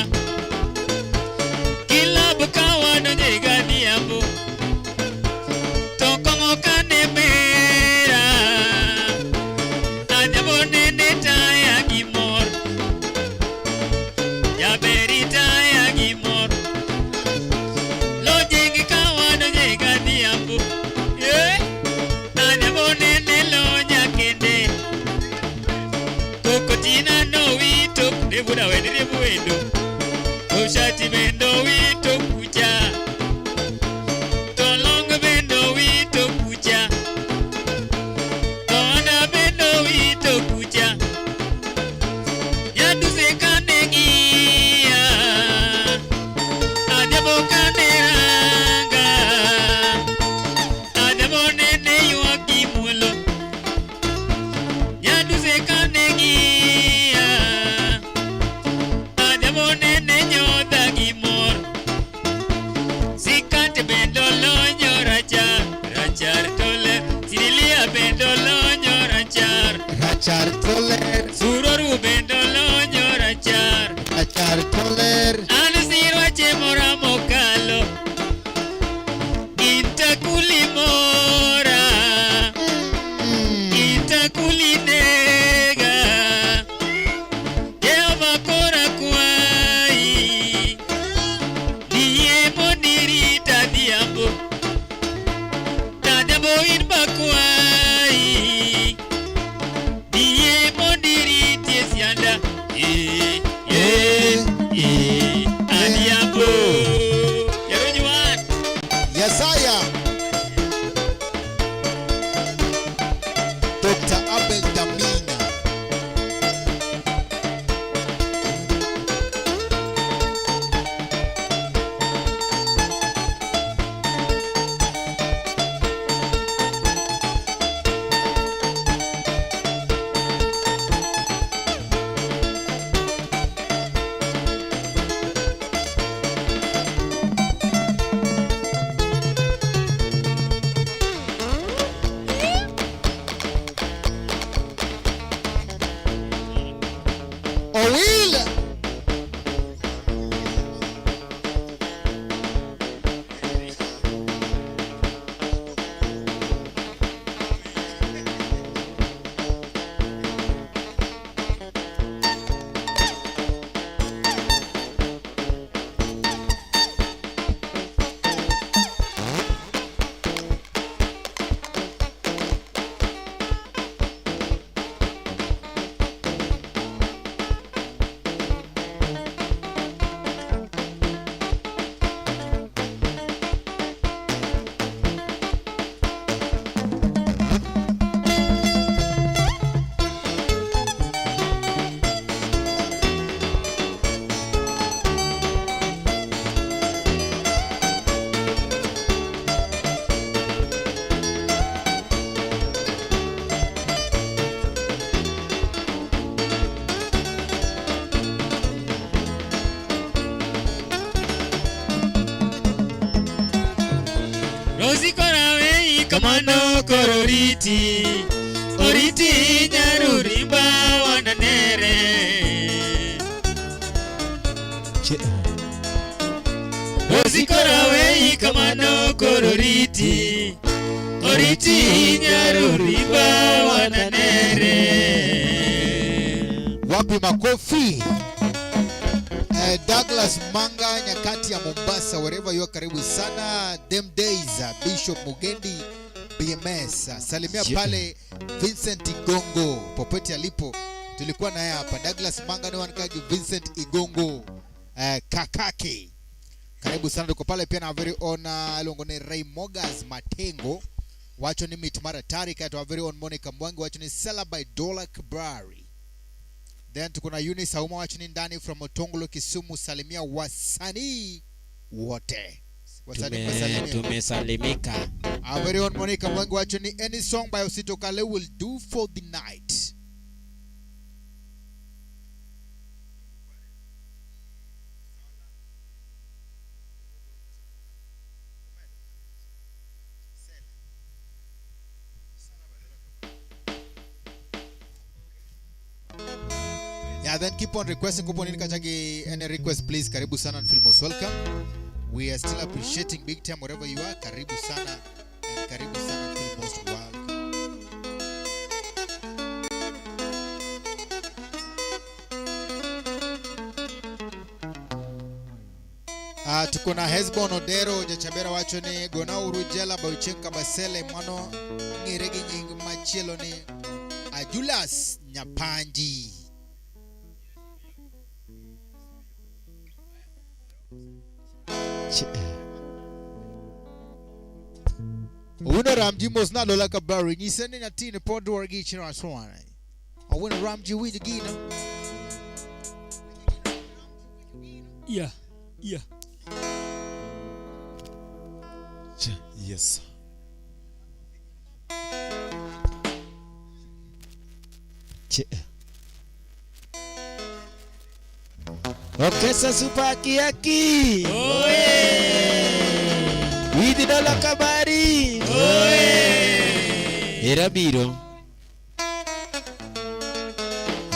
kilab ka wadonje ga dhiambo to kong'o kane mera adhiambo nene taya gi mor jaber itaya gi mor lojing ka wadonje ga dhiambo adhiambo Shati na nowito nebuda wenire buwendo. To shati bendo wito kucha. To long bendo wito kucha. To anda bendo wito kucha. Nyaduse kane ngiya. Adhiambo kane ranga. Adhiambo nene ywak gi muolo. Nyaduse kane ng'iya. Adhiambo nene nyodha gi mor. Sikat bende olonyo rachar. Rachar to ler. Sirilia bende olonyo rachar. Rachar to ler. Suroru bende olonyo rachar. Rachar to ler. An sirwache mora mokalo. Intakuli mora. Intakuli nega. Jehova kora kwayi. Niyie mondo irit Adhiambo. Adhiambo in bakwayi. Niyie mondo iritie sianda. Eh, eh, eh, Adhiambo. Jaruny wan. Yesaya. Dr. Abel Damina. Owil. Rosi kora wei kamano koro oriti. Oriti nyarurimba wananere. Rosi kora wei kamano koro oriti. Oriti nyarurimba wananere. Wapi makofi? Douglas Manga, nyakati ya Mombasa, wherever you are, karibu sana. Them days, Bishop Mugendi BMS, salimia pale Vincent Igongo popote alipo, tulikuwa naye hapa. Douglas Manga ni wankagi Vincent Igongo, kakake, karibu sana. Tuko pale pia na very own iluongo ni Ray Mogas Matengo, wacho ni mit maratari, kaeto our very own Monica Mwangi wacho ni Sela by Dola Kabrari. Then tuko na Eunice Auma wacho ni ndani from Otonglo Kisumu, salimia wasanii wote. Wasanii mmesalimia. Tumesalimika. Our very own Monica Mwangi wacho ni any song by Osito Kale will do for the night. Yeah, then keep on requesting. Kupo nini kachagi any request please. Karibu sana and feel most welcome. We are still appreciating big time wherever you are. Karibu sana and karibu sana and feel most welcome. Tuko na Hesbon Odero Jachabera wacho ni gona uru jela Baucheng Kabasele mano ng'ere gi nying machielo ni Ajulas Nyapanji. Owino Ramji mos na dola kabari nyise ni nyathini pod dwaro gi chino aswana. Owino Ramji winj gino. Yeah. Yeah. Yes. Okesa supakiaki. Widhi dola kabari. Era biro.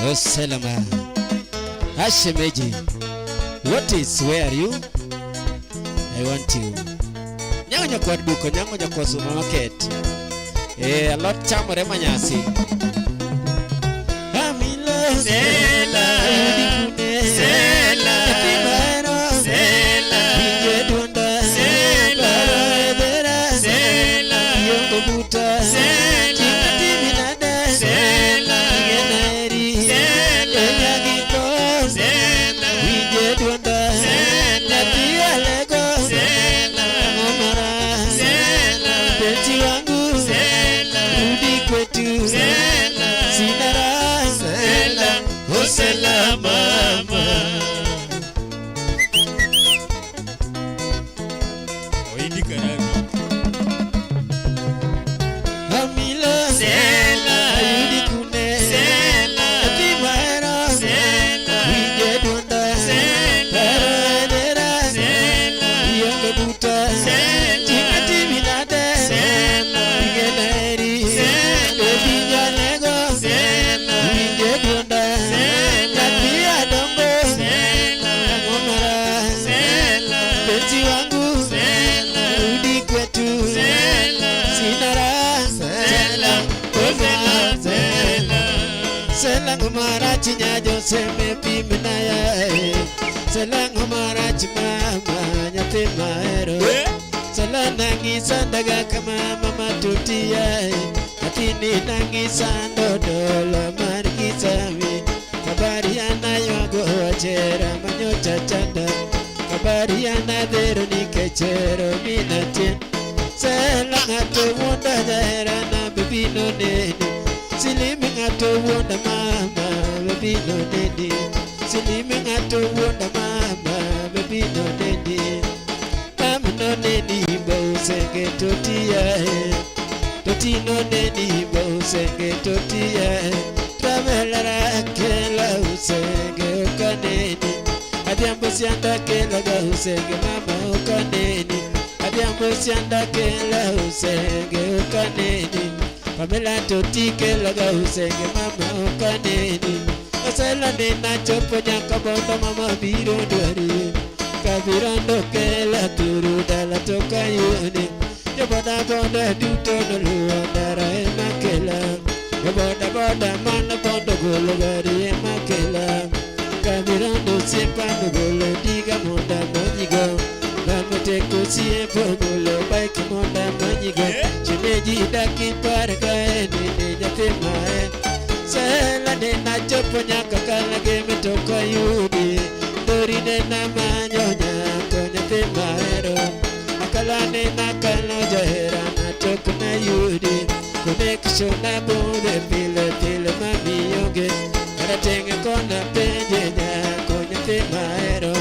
Oselama. Ashemeji. What is where are you? I want you. Nyango nyakwar duko, nyango nyakwar supermarket. Eh, alot chamore manyasi. Amilo. Sela. Sela. Sela. Sela. Sela. Sela. Sela. Sela. Sela. Sela. Sela. Sela. Mpenzi wangu Sela. rudi kwetu Sela. sina raha Sela. Oh, Sela mama. Oindi Karami. Amilo Sela. ayudi kune Sela. nyathi mahero Sela. winje duonda Sela. Hero edera Sela. ionge buta Sela. Ting'a timi nade Sela. Ingena heri Sela. Baby jalego Sela. winje duonda Sela. Nyathi adongo Sela. Ang'o mara Sela. Mpenzi wangu Sela. rudi kwetu Sela. sina raha Sela. Oh, Sela. Sela. Sela ngomara chinyajo seme pimna yae Sela ngomara chimama nyathi mahero Sela nangisa ndaga kama mama tuti yae Nyathini nangisa ndodolo mar kisami Kabari anaywago achera manyocha chanda Kabari anadhero nikech hero mina tien Sela ng'ato wuonda jaherana be bino neni Silimi ng'ato wuonda mama be bino neni Silimi ng'ato wuonda mama be bino neni Mama no neni ba usenge totiya e Totino neni ba usenge totiya e Travelara kela usenge okaneni Adhiambo sianda kela ga usenge mama okaneni Adhiambo sianda kela usenge okaneni Pamela toti kela ga usenge mama okaneni Osela nena chopo nyaka bondo mama biro dwari Kabirando kela turu dala toka yuni Joboda boda duto noluwo ndara ema kela Joboda boda mana bondo golo gari ema kela Kabirando siepa nogolo diga monda manyigo Bamoteko siepo golo bike monda manyigo Shemeji daki par kae nene nyathi mae Sela nena chopo nyaka kalage mitoko yudi Dori nena manyo nyako nyathi mahero Akala nena kalo jahera na tok na yudi Connection na bude pile pile mami onge Karatenge kona penje nyako nyathi mahero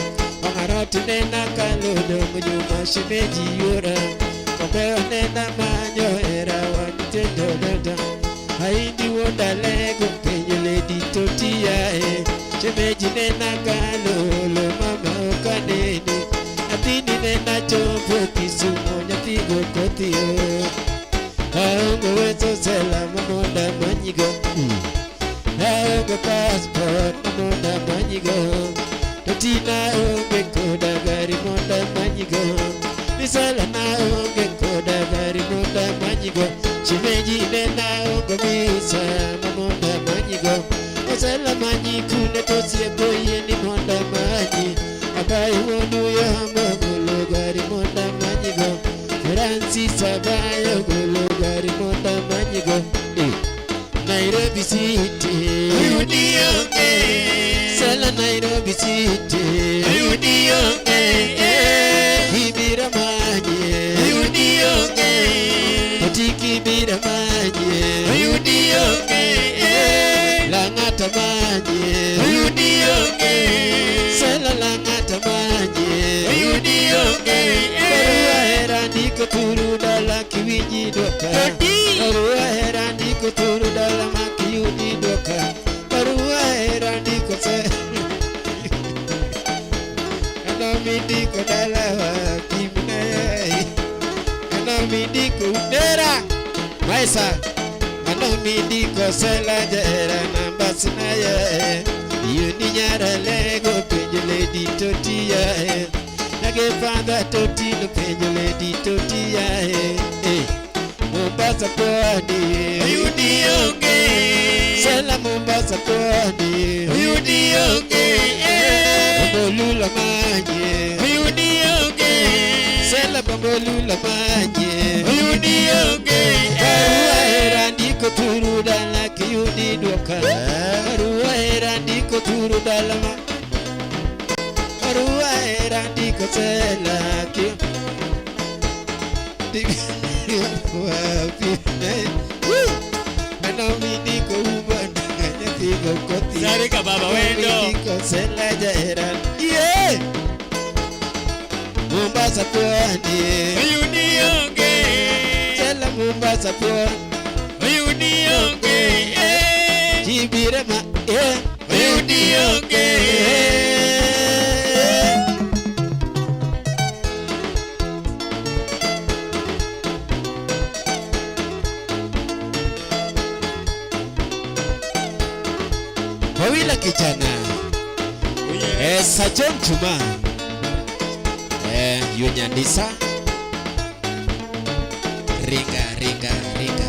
Ongarot nena kalo dongo nyuma shemeji yura Kombeo nena manyo era wanyitendo delta Haindi wonda lego penyo lady totia e Shemeji nena kalo lo mama okanene Nyathini nena chopo Kisumo nyathi go kothio Aonge wezo sela mamonda manyigo Aonge passport mamonda manyigo Totina onge koda gari monda manyigo Nisela na onge koda gari monda manyigo Shemeji nena onge visa mamonda manyigo Osela manyi kune tosiepo yie ni monda manyi Abai wuonu yombo golo gari monda manyigo Francis Abayo golo gari monda manyigo Nairobi City Ayudi onge. Sela Nairobi City Ayudi onge. ng'ata manye. Oyudi onge. Sela la ng'ata manye. Oyudi onge. Barua hera ndiko turu dala kiwinji dwoka. Toti. Barua hera ndiko turu dala ma kiyudi dwoka. Barua hera ndiko se. Ano mindiko dala wa kimne. Ano mindiko udera. Maisa. Ano mindiko sela jera namba sinaye. Yuni nyara lego penjo lady totiya. Nage father toti no penjo lady totiya. Eh. Mombasa pwani. Oyudi onge. Sela Mombasa pwani. Oyudi onge. Bombolula manye. Oyudi onge. Sela bombolula manye. Oyudi onge. Barua hera ndiko turu dala kiyudi dwoka. Barua hera ndiko turu dala ma. Barua hera ndiko sela ki. Ano mindiko ubana nyathigo kothi. Sare ka baba wendo. Mindiko sela jahera. Yeah! Mombasa pwani. Oyudi onge. Sela Mombasa pwani. Oyudi onge. Jibire ma eh. Oyudi onge. Wawila kijana. Sir John Juma. Yunyandisa. Ringa ringa ringa.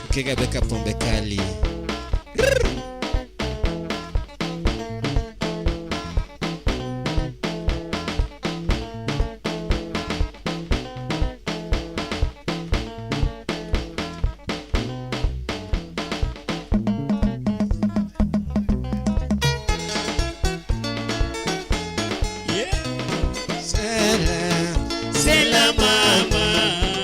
Ukiga beka pombe kali. Sela. Sela mama.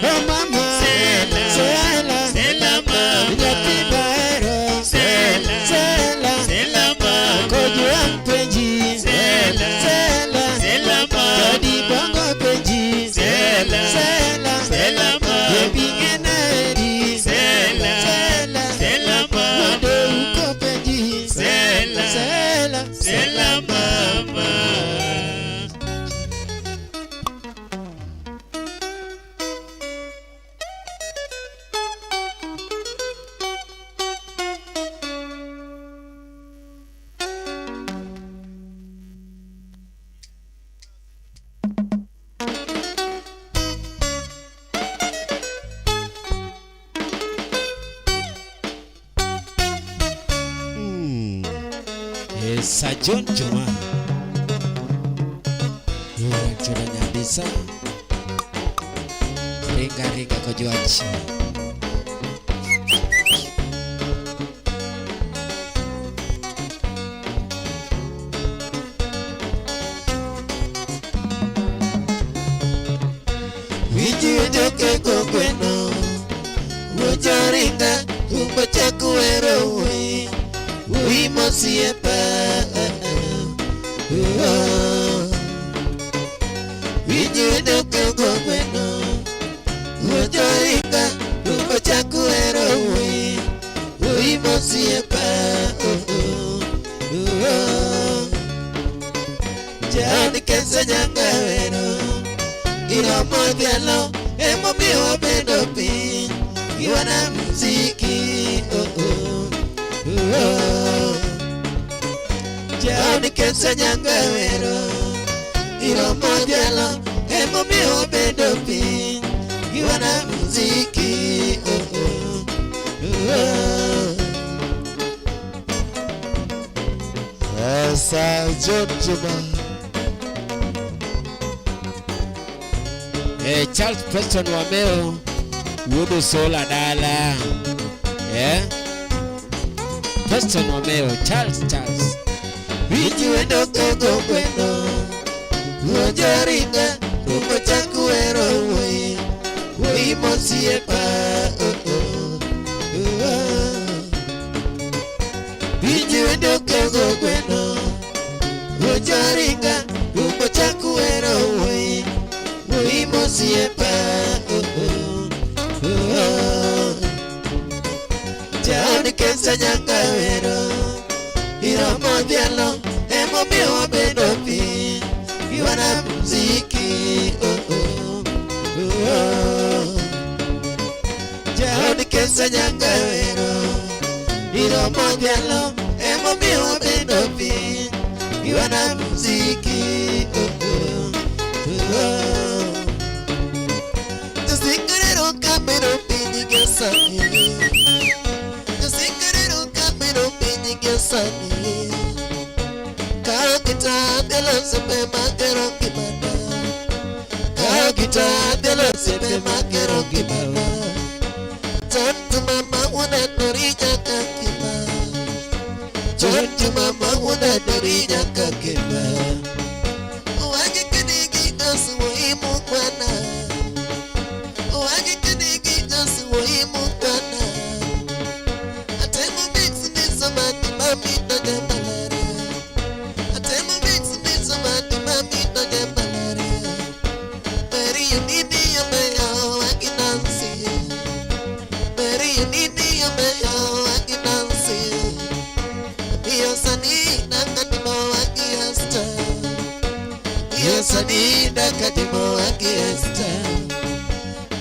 Oh mama. Sela. Sela. Sela mama. Nyathi bahero. Sela. Sela. Sela mama. Kojua mpenji. Sela. Sela. Sela mama. Kodi bongo penji. Sela. Sela. Sela mama. Yebingeneri. Sela. Sela. Sela mama. Wado uko penji. Sela. Sela. Sela mama. Sir John Juma. Yura Nyandisa. Ringa ringa kojuachi. Winji joke kogweno Wujoringa Umbo chakuero ui Ui mosiepa Winji joke kogweno Wujoringa Umbo chakuero ui Ui mosiepa Jani kensa nyangawero Iromo dhialo emomiyo wabedo piny gi wanamuziki oh, oh, oh. Jaoni kensa nyangawero Iromo dhialo emomiyo wabedo piny gi wanamuziki oh, oh, oh. Sir John Juma. Charles Preston Wameo wuod Osola dala. Preston Wameo, Charles. Winji wendo kogo gweno. Wuojaringa rumbo chak wero wuoyi. Wuoyi mosiepa. Oh, oh, oh. Winji wendo kogo gweno. Wuojaringa rumbo chak wero wuoyi. Wuoyi mosiepa. Oh, oh, oh. Jaod Kesa nyaka wero. Iromo dhialo emomiyo wabedo piny gi wanamuziki. Oh, oh, oh. Jaod Kesa nyaka wero. Iromo dhialo emomiyo wabedo piny gi wanamuziki. Oh, oh, oh. Josingerero kabedo piny gi sani. Josingerero kabedo piny gi sani. Kawo gita dhialo osiepe magero ngimana. Kawo gita dhialo osiepe magero ngimana. Chon to mama wuoda nori nyaka ngima. Chon to mama wuoda nori nyaka ngima. Wagi kinigi jos wuoyi mukwana. Wagi kinigi jos wuoyi mukwana. Atemo mix ni somati mami to malaria. Atemo mix ni somati mami to malaria. Mary you need me yo wagi Nancy. Mary you need me yo wagi Nancy. Iyo sani nakatimo wagi Esther. Iyo sani nakatimo wagi Esther.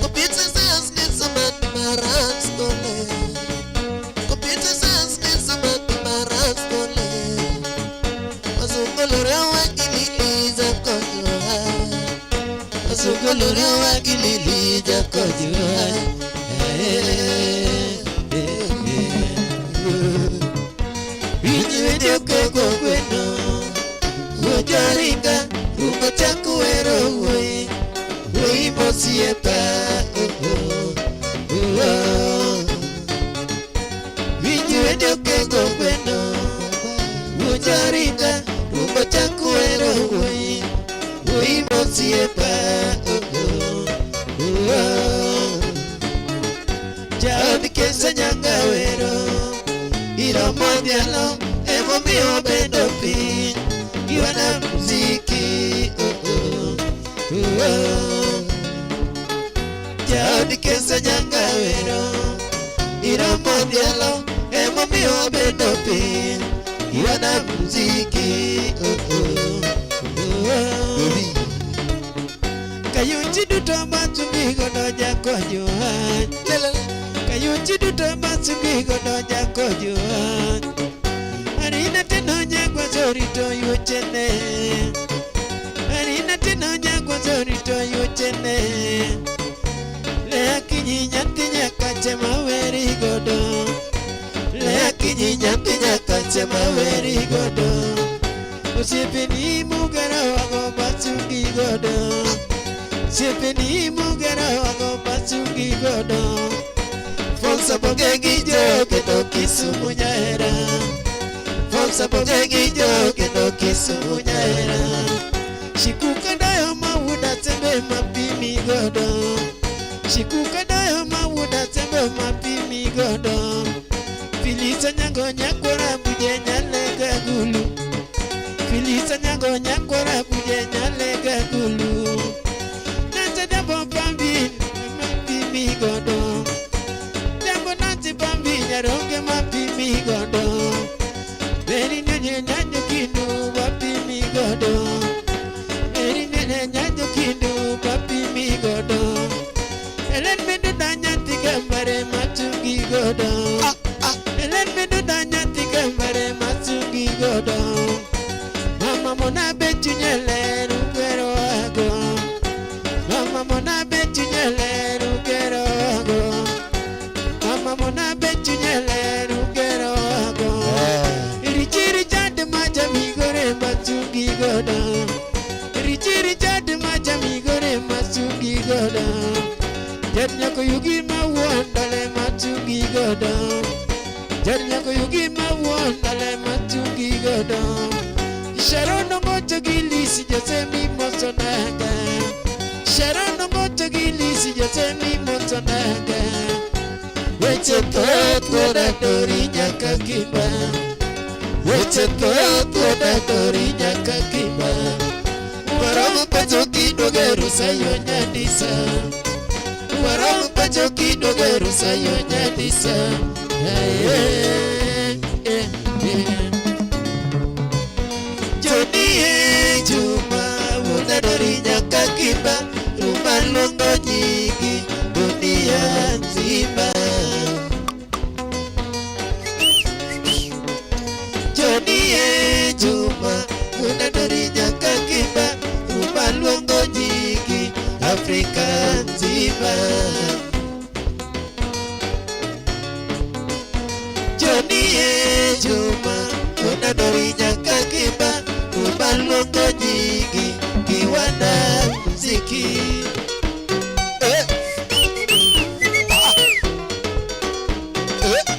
Computer science ni somati maraskole. Computer science ni somati maraskole. Wasungulure wakililiza kojua. Wasungulure wakililiza kojua. Eh, eh, eh. Winji wendo kogo gweno. Wuojaringa rumbo chak wero wuoyi. Wuoyi mosiepa. Oh, oh, oh. Winji wendo kogo gweno. Wuojaringa rumbo chak wero wuoyi. Wuoyi mosiepa. Oh, oh, oh. Jaod Kesa nyanga wero. Iromo dhialo emomiyo wabedo piny gi wanamuziki. Oh, oh, oh. Jaod Kesa nyanga wero. Iromo dhialo emomiyo wabedo piny gi wanamuziki. Oh, oh, oh. Kayuchi duto masungi godo jakonyowa. Kayuchi duto masungi godo jakonyowa. Arina teno nyakwa zorito yuchene. Arina teno nyakwa zorito yuchene. Le akinyi nyathi nyakache maweri godo. Le akinyi nyathi nyakache maweri godo. Osiepeni mugero wago masungi godo. Osiepeni mugero wago masungi godo. Fonsa bonge gi jo kendo Kisumu nyahera. Fonsa bonge gi jo kendo Kisumu nyahera. Shikuka dayo mawuda tembe mapimi godo. Shikuka dayo mawuda tembe mapimi godo. Filisa nyango nyakwara buje nyalega gulu. Filisa nyango nyakwara buje nyalega gulu. Nante jambo pambi mapimi godo. Jambo nanti pambi nyaronge mapimi godo. Beri nyenye nyanyo kindu mapimi godo. Beri nyenye nyanyo kindu mapimi godo. Elen medu danya tigambare matungi godo. Elen medu danya tigambare matungi godo. Mama mona betunyele rugero ago. Mama mona betunyele rugero ago. Mama mona betunyele rugero ago. Richiri chad majami gore matungi godo. Richiri chad majami gore matungi godo. Jad nyako yugi mawuondale matungi godo. Jad nyako yugi mawuondale matungi godo. Sharon Ongocho gi Lisi Jose mimosonaga. Sharon Ongocho gi Lisi Jose mimosonaga. Weche thoth koda dori nyaka kimba. Weche thoth koda dori nyaka kimba. Waromo pacho kidogo rusayo nyadisa. Waromo pacho kidogo rusayo nyadisa. Eh, eh, eh. Joni e Juma wuoda dori nyaka kimba. Ruma luongo nyingi dunia nzima. Joni e Juma wuoda dori nyaka kimba. Ruma luongo nyingi Afrika nzima. Joni e Juma wuoda dori nyaka kimba. Ruma luongo nyingi kiwana muziki. Eh. Ah. Eh.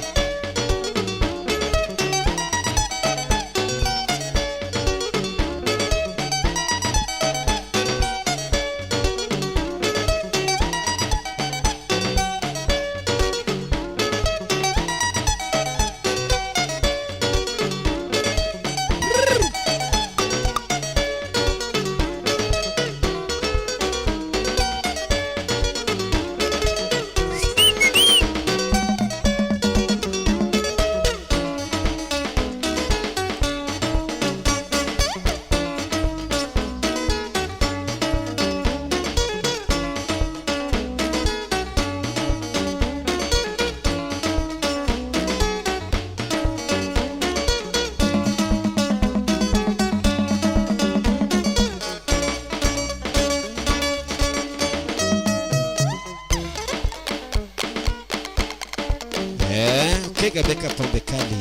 Eh, Kega Beka pombe kali.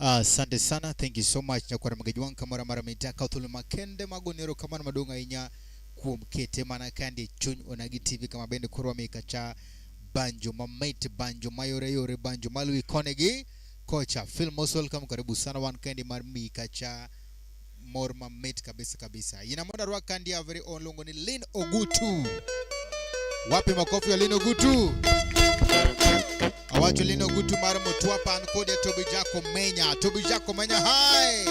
Asante sana, thank you so much nyakwar Magajwang' kamoro amora mitaka thuolo makende mago erokamano maduong' ahinya kuom kete mana kandi e chuny Onagi TV kama bende koro wamiyi kacha banjo mamit, banjo mayore yore, banjo maluwi koni gi kocha. Feel most welcome, karibu sana wan kendi mar miyi kacha mor mamit kabisa kabisa. Yina mondo arwak kandi our very own luongo ni Lynn Ogutu. Wapi makofi ya Lynn Ogutu? Awacho Lynn Ogutu mar Mtwapa an kode Toby Jaco Menya. Toby Jaco Menya, hi.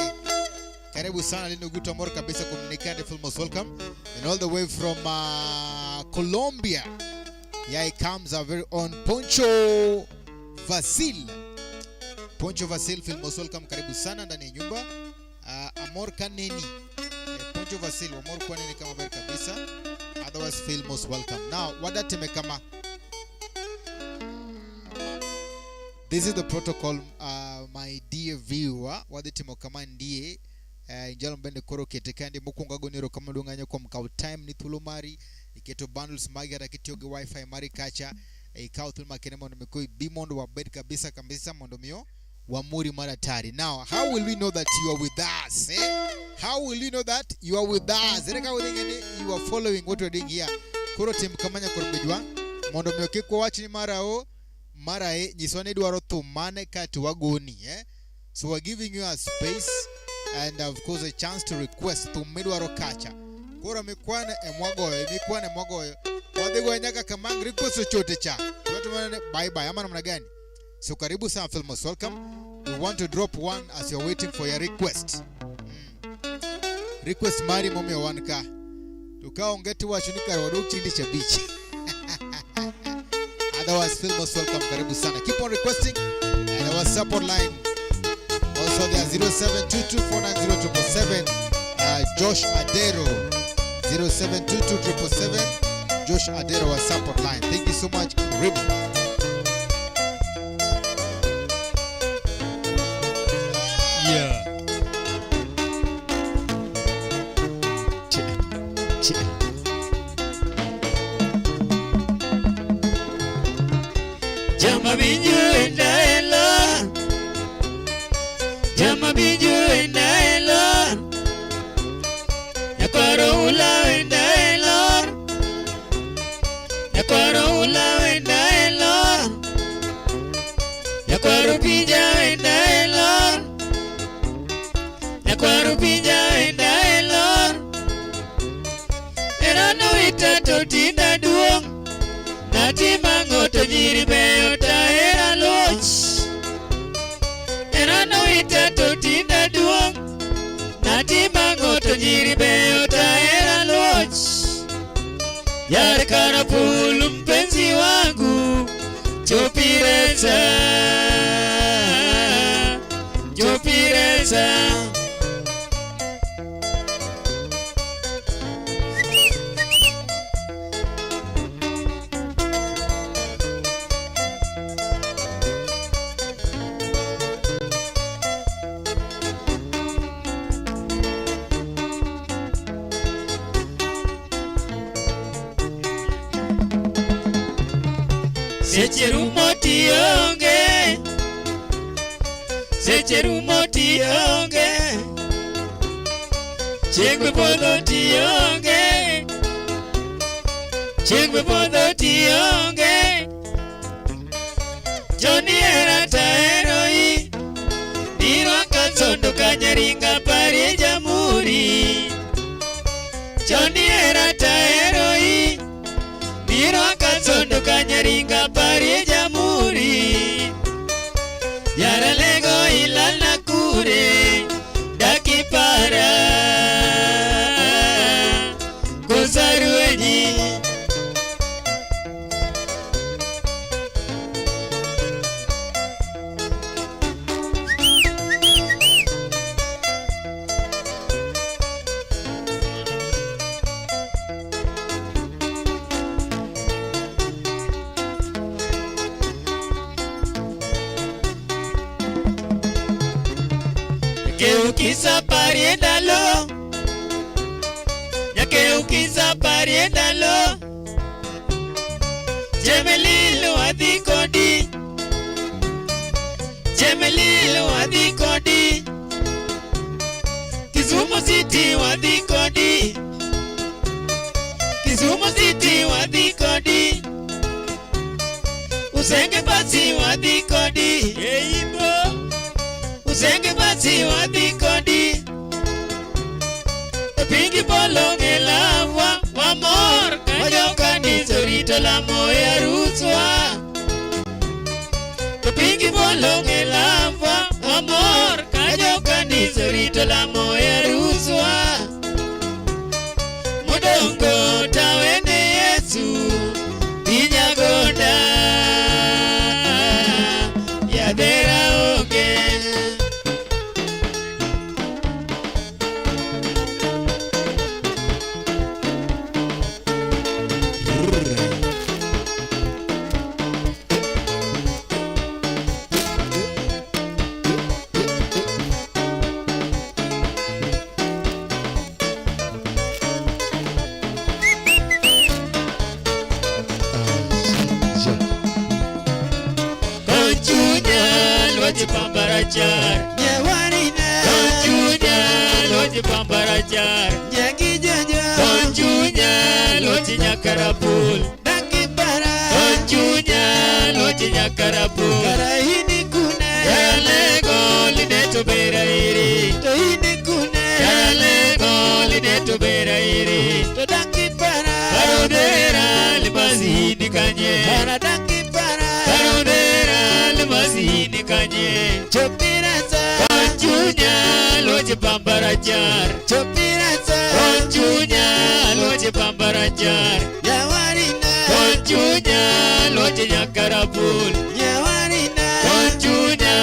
Karibu sana Lynn Ogutu, amor kabisa kumnikande, feel most welcome. And all the way from Colombia. Here comes our very own Poncho Vasil. Poncho Vasil, feel most welcome. Karibu sana ndani ya nyumba. Amor kaneni. Poncho Vasil, amor kwa nini kama ber kabisa. Otherwise feel most welcome. Now, wadatime kama. This is the protocol, my dear viewer. Wadhitimo kama ndiye njalo mbende koro kete kandi mokwongo agoni erokamano maduong' ahinya kuom kawo time ni thuolo mari iketo bundles magi kata kitiyo gi wifi mari kacha ikawo thuolo makende mondo mi ko ibi mondo wabed kabisa kabisa mondo miyo Wamuri Maratari. Now, how will we know that you are with us? Eh? How will you know that you are with us? Ere ka udhi ni you are following what we are doing here. Koro tim kamanya koro mgejwa mondo mi kik wawach ni mara o mara e nyiswa ni idwaro thum mane kato wagoni eh? So we're giving you a space and of course a chance to request thum midwaro kacha. Koro mikwane e mwagoyo, mikwane mwagoyo. Wadhi goyo nyaka kamang request chochote cha. Watu manene bye bye ama namna gani? So karibu sana feel most welcome. We want to drop one as you're waiting for your request. Request mari momiyo wan ka. To ka onge tiwacho ni kar wadok chien tich abich. Otherwise feel most welcome. Karibu sana. Keep on requesting and our support line also there 0722490247 Josh Adero 072277 Josh Adero our support line. Thank you so much. Karibu. Yeah. Jama binju enda Jama binju enda elo Nyakwaro ula enda elo Nyakwaro ula enda elo Nyakwaro pija enda elo Nyakwaro pija enda elo Erano itato tinda duong' Natimango to nyiri beyo tahera loch Erano itato tinda duong' Natimango to nyiri beyo tahera loch Yar karafulu mpenzi wangu Chopireza Chopireza Seche rumo tionge Seche rumo tionge Chieng' podho tionge Chieng' podho tionge Joni era taeroi Nirwaka sondo kanyaringa parie jamuri Joni era taeroi Nirwaka sondo kanyaringa parie jamuri Yaralego ilala kure Dakipara Kosaruenyi Nyakeukisa pariendalo Nyakeukisa pariendalo Chemelilo adhi kodi Chemelilo adhi kodi Kisumu City wadhi kodi Kisumu City wadhi kodi Usenge pasi wadhi kodi Eibo Usenge pasi wadhi kodi Pingi polonge lawa wamor kanyo kanisa rito lamo e aruswa Pingi polonge lawa wamor kanyo kanisa rito lamo e aruswa Modongo tawene Yesu Pinyagonda Yadera onge rachar. Nyawarina. Konchunya lochi pamba rachar. Nyagijojo. Konchunya lochi nyakarapul. Dakipara. Konchunya lochi nyakarapul. Karaini kune. Yaralego line to bera iri. To ini kune. Yaralego line to bera iri. To dakipara. Karudera limazini kanye. Kara dakipara. Karudera limazini kanye. Chopirasa. Konchunya lochi pamba rachar. Chopirasa. Konchunya lochi pamba rachar. Nyawarina. Konchunya lochi nyakarapul. Nyawarina. Konchunya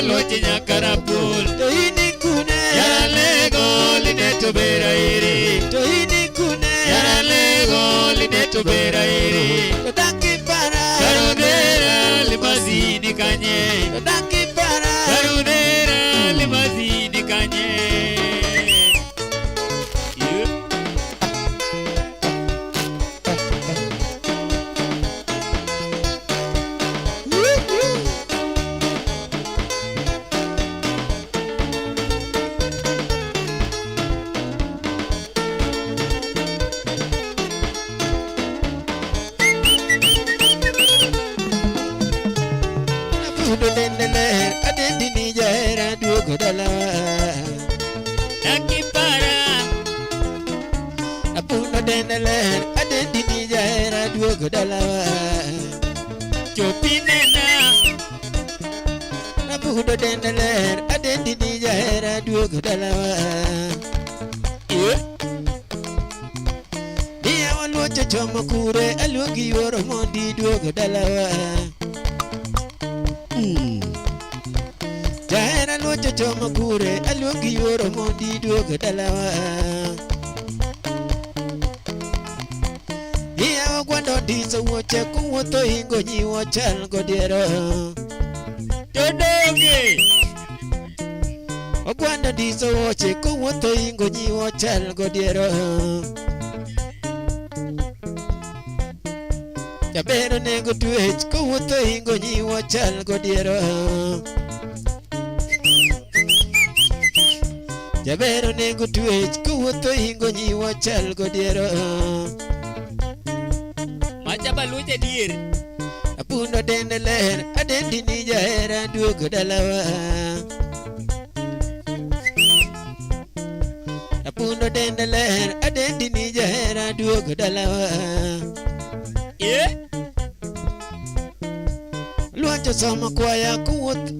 lochi nyakarapul. To ini kune. Yaralego line to bera iri. To ini kune. Yaralego line to bera iri. To dakipara. Karudera limazini kanye. To dakipara. Karudera limazini kanye. Yeah. Apudo dende ler, adendi ni jahera duogo dalawa. Dakipara. Apudo dende ler, adendi ni jahera duogo dalawa. Chopinena. Apudo dende ler, adendi ni jahera duogo dalawa. Yeah. Niya waluocho chomo kure, aluongi yuoro mondi duogo dalawa. Jahera luocho chomo kure, aluongi yuoro mondi duogo dalawa. Iya ogwando diso wuoche kowuotho hingo nyiwo chal godiero. Todonge. Ogwando diso wuoche kowuotho hingo nyiwo chal godiero. Jaber onego twech kowuotho hingo nyiwo chal godiero. Jaber onego twech kowuotho hingo nyiwo chal godiero. Macha baluch adier. Apundo dende ler, adendi ni jahera duogo dalawa. Apundo dende ler, adendi ni jahera duogo dalawa. Yeah. Luocho somo kwaya kowuoth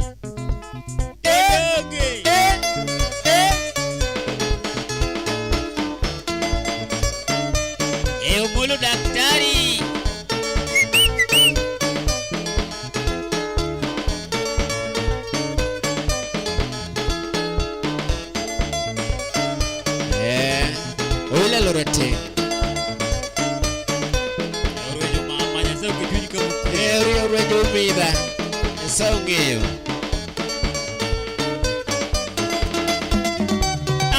Todonge. E Omolo daktari. Eh, oila lorete. Orwenyo mama Nyasaye oket chunyi kama okwe. Eh, ori orwenyo umidha. Nyasaye ong'eyo.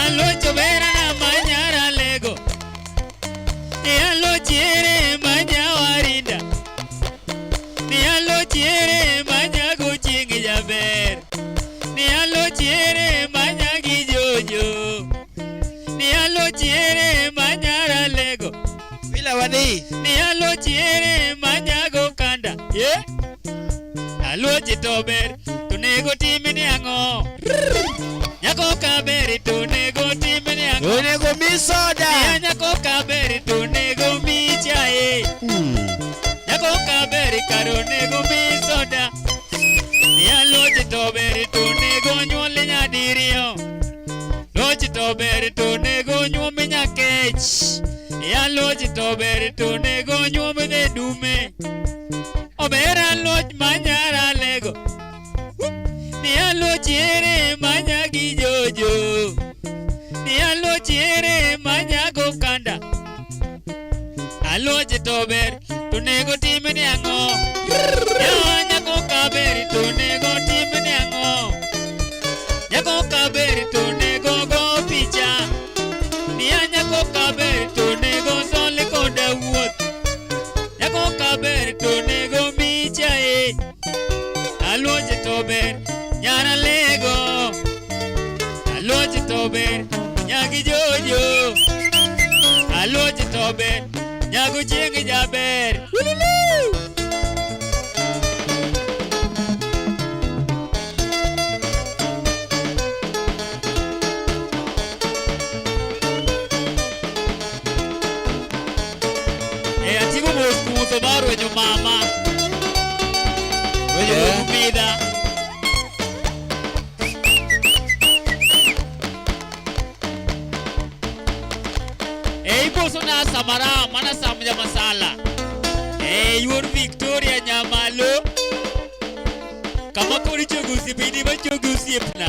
Alocho bera na manyara lego. Ni alochiere manya warinda. Ni alochiere manya gochieng jaber. Ni alochiere manya gi jojo. Ni alochiere manyara lego. Wila wadhi. Ni alochiere manya go kanda. Ye? Alochi to ber, to nego timni ang'o? Nyako ka ber to nego timni ang'o? Onego mi soda. Ya nyako ka ber to nego mi chae. Nyako ka ber karo nego mi soda. Ni alochi to ber to nego nyuol nyadiriyo. Lochi to ber to nego nyuom nyakech. Ya lochi to ber to nego nyuom ne dume. Obera loch manyara lego. Ni alochiere manya gi jojo. Ni alochiere manya go kanda. Alochi to ber to nego timni ang'o? Ya nyako ka ber to nego timni ang'o? Nyako ka ber to nego go picha. Ni nyako ka ber to nego sol koda wuoth. Nyako ka ber to nego mi chae. Alochi to ber nyara lego. to ber. Nyago chieng' jaber. Ululu! E ating'o mos kutho mar rwenyo mama. Rwenyo Eh. wuod Mbidha. E iboso na samara mana sam jamasala. E yuor Victoria Nyamalo. Kama koro ichogo osiepeni machogo osiepna.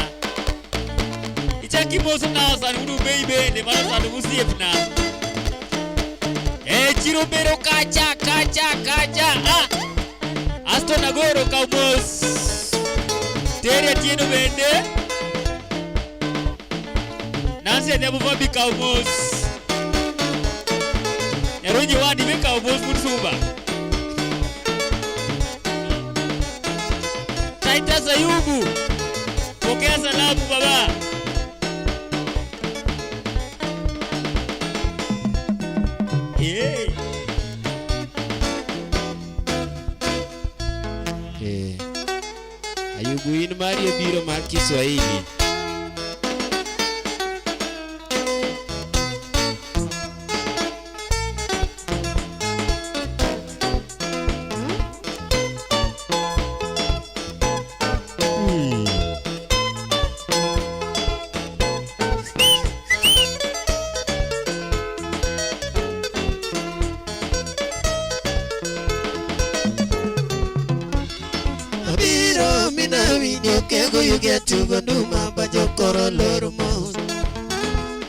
Ichak imoso na osan udu bei bende mana osan osiepna. E chiro bero kacha kacha kacha. Ah! Aston Agoro kaw mos. Terry Atieno bende. Nancy Adhiambo Fabi kaw mos. Nyaronji Wadi be kaw mos wuod Suba. Titus Ayubu. Pokea salamu baba. Hey. Eh. Ayubu in mari obiro mar Kiswahili. Abiro mina winjo kego yuge tugo nduma banjo koro lor mos.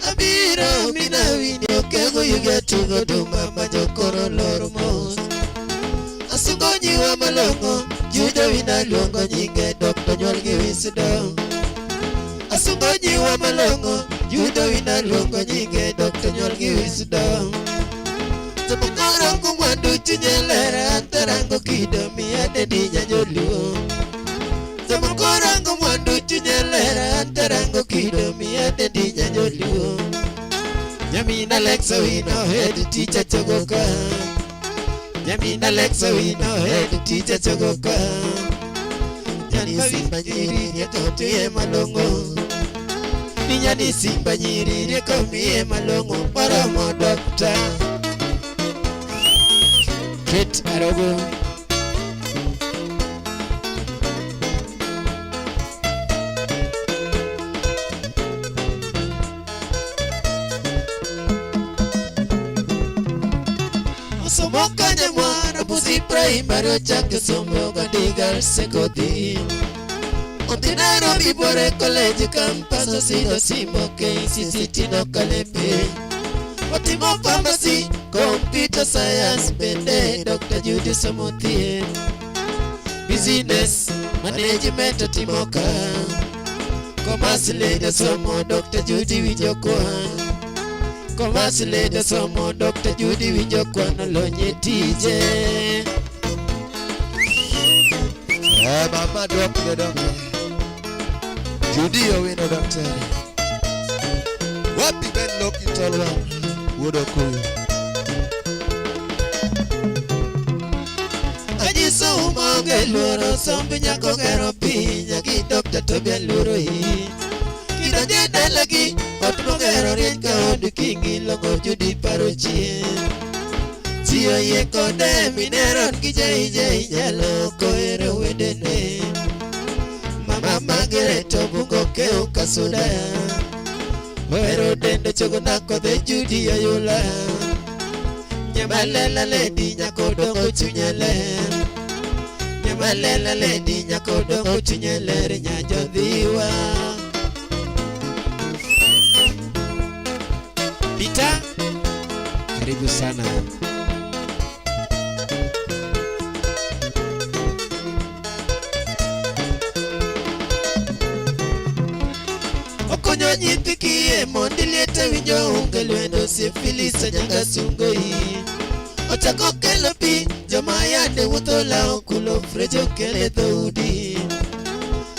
Abiro mina winjo kego yuge tugo nduma banjo koro lor mos. Asungo nyiwa malong'o, juja wina luongo nyinge Dr. Nyuol gi Wisdom. Asungo nyiwa malong'o, juja wina luongo nyinge Dr. Nyuol gi Wisdom. Sama mwandu chunye ler antarango kido miya dendi nyajoluo. Sama korango mwandu chunye ler antarango kido miya dendi nyajoluo. Nyamin Alexa wino head teacher chogoka. Nyamin Alexa wino head teacher chogoka. Nyani simba nyiri rieko miye malong'o. Ni nyani simba nyiri rieko miye malong'o moromo dokta. Kate Arogo. Osomo kanye mwana Busi Primary ochako somo Gandhi Girls Secondary. Odhi Nairobi Bore College campus osido simo KCCT nokale piny. Otimo pharmacy, computer science bende Dr. Judy somo thieth. Business management otimo ka. Commerce lady somo Dr. Judy winjo kwan. Commerce lady somo Dr. Judy winjo kwan olony e tije. Eh, mama dwok ne dokta. Judy Owino daktari. Wapi Ben Loki Tolwa wuod Okuyu. Anyiso maonge luoro somb nyako gero piny gi Dr. Tobias luoro hi. Kidonjo e dalagi ot mogero rieny ka od kingi long'o Judy paro chien. Ji oyie kode mineron gi JJ nyalo kohero wedene. Mama Margaret obungo kew kasuda. Ohero dendo chogo nakodhe Judy oyula. Nyamalela lady nyako dongo chunye ler. Nyamalela lady nyako dongo chunye ler nyajodhiwa. Peter, karibu sana. Okonyo nyithi kiye mondi liete winjo onge lwedo osiep Phyllis Anyanga Sungoi. Ochako kelo pi joma yande wuotho lawo kulo frejo kele dhoudi.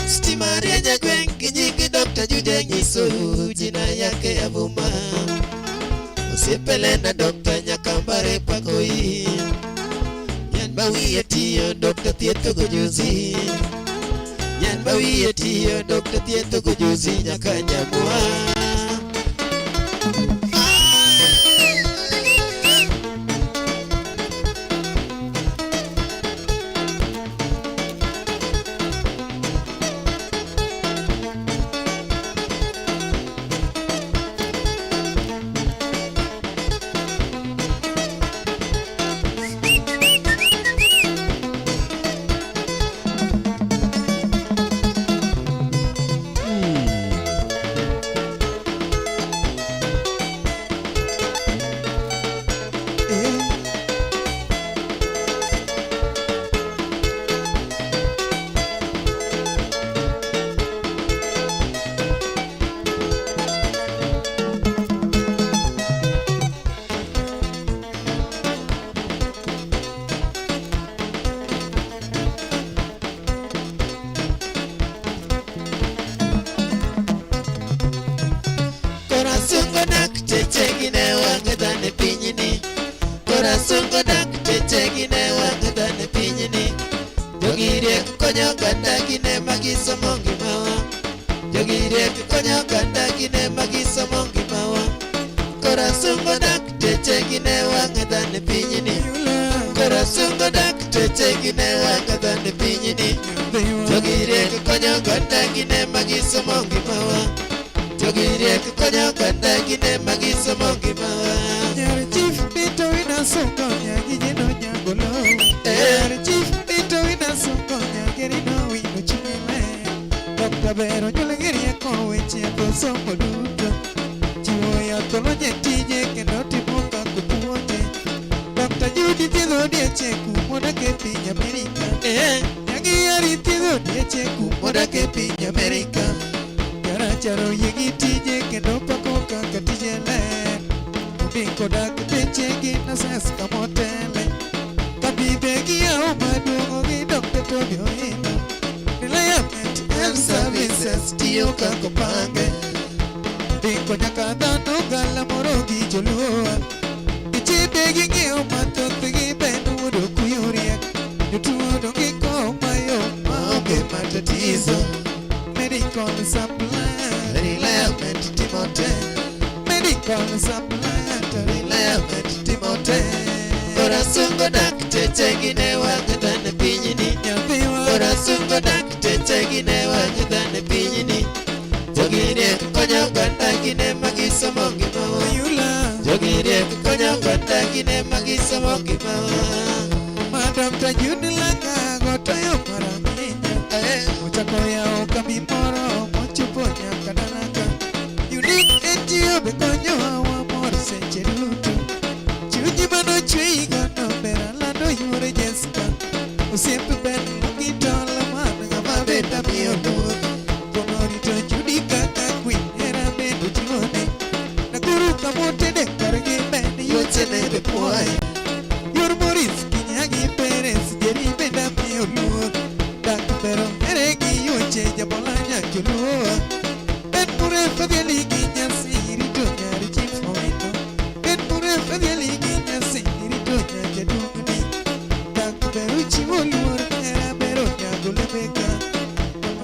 Stima rieny e gweng' gi nying Dr. Jude nyiso jina yake ya vuma. Osiepelena dokta nyakambare pakoi. Nyan ma wiye tiyo dokta thietho gojuzi. Nyan ma wiye tiyo dokta thietho gojuzi nyaka nyamwa. Korasungo dakteche gine wang' dhano e pinyni. Korasungo dakteche gine wang' dhano e pinyni. Jogi riek konyo oganda gine magisomo ngimawa. Jogi riek konyo oganda gine magisomo ngimawa. Korasungo dakteche gine wang' dhano e pinyni. Korasungo dakteche gine wang' dhano e pinyni. Jogi riek konyo oganda gine magisomo ngimawa. Jogi riek konyo oganda gine magisomo ngimawa. Nyar chief bito inasungo nyagijino nyagolo. Nyar chief bito inasungo nyagerino wino chinyele. Dr. Bero nyuol gi rieko weche somo duto. Chiwo yath olony e tije kendo timo kaka opuonje. Dr. Judy thiedho odieche kumodak e piny Amerika. Nyagi Yari thiedho odieche kumodak e piny Amerika. Jarachar oyie gi tije kendo pako kaka tije ler. Ondiko dakteche gi nurses kamotele. Kabibe gi yawo maduong' gi Dr. Toby Oino. Reliable Health Services tiyo kaka opange. Ndiko nyaka dhano galamoro gi joluo. Gichibe gi ng'eyo mathoth gi ben wuod okuyu riek. Jotuo dong' gi kowo mayom maonge matatizo. Medical supply. Reliable timo te. Medical supply. Reliable timo te. Korasungo dakteche gine wang' dhano e pinyni. Nyathiwa. Korasungo dakteche gine wang' dhano e pinyni. Jogi riek konyo oganda gine magisomo ngimawa. Oyula. Jogi riek konyo oganda gine magisomo ngimawa. Ma Dr. Jude Lakago toyo marang'inya. Ochako yawo kambi moro mochopo nyaka dalaka. Unique NGO be konyowa wamor seche duto. Chunyi manochweyigo no ber alando yuore Jessica. Osiep ber mogitol man ng'ama bende amiyo luor. Kono rito Judy kaka queen hera bende ochiwone. Nakuru kamotede kargi ben yuochene be puoye. Yor Maurice Kinyagi Perez Jerry bende amiyo luor. Dak bero here gi yuoche jabola nyacholuo. Ben Mure Fadhili gi nyasi rito nyar chief Owino. Ben Mure Fadhili gi nyasi rito nyar jaduong'ni. Dak bero chiwo luor hera bero nyago lembe ka.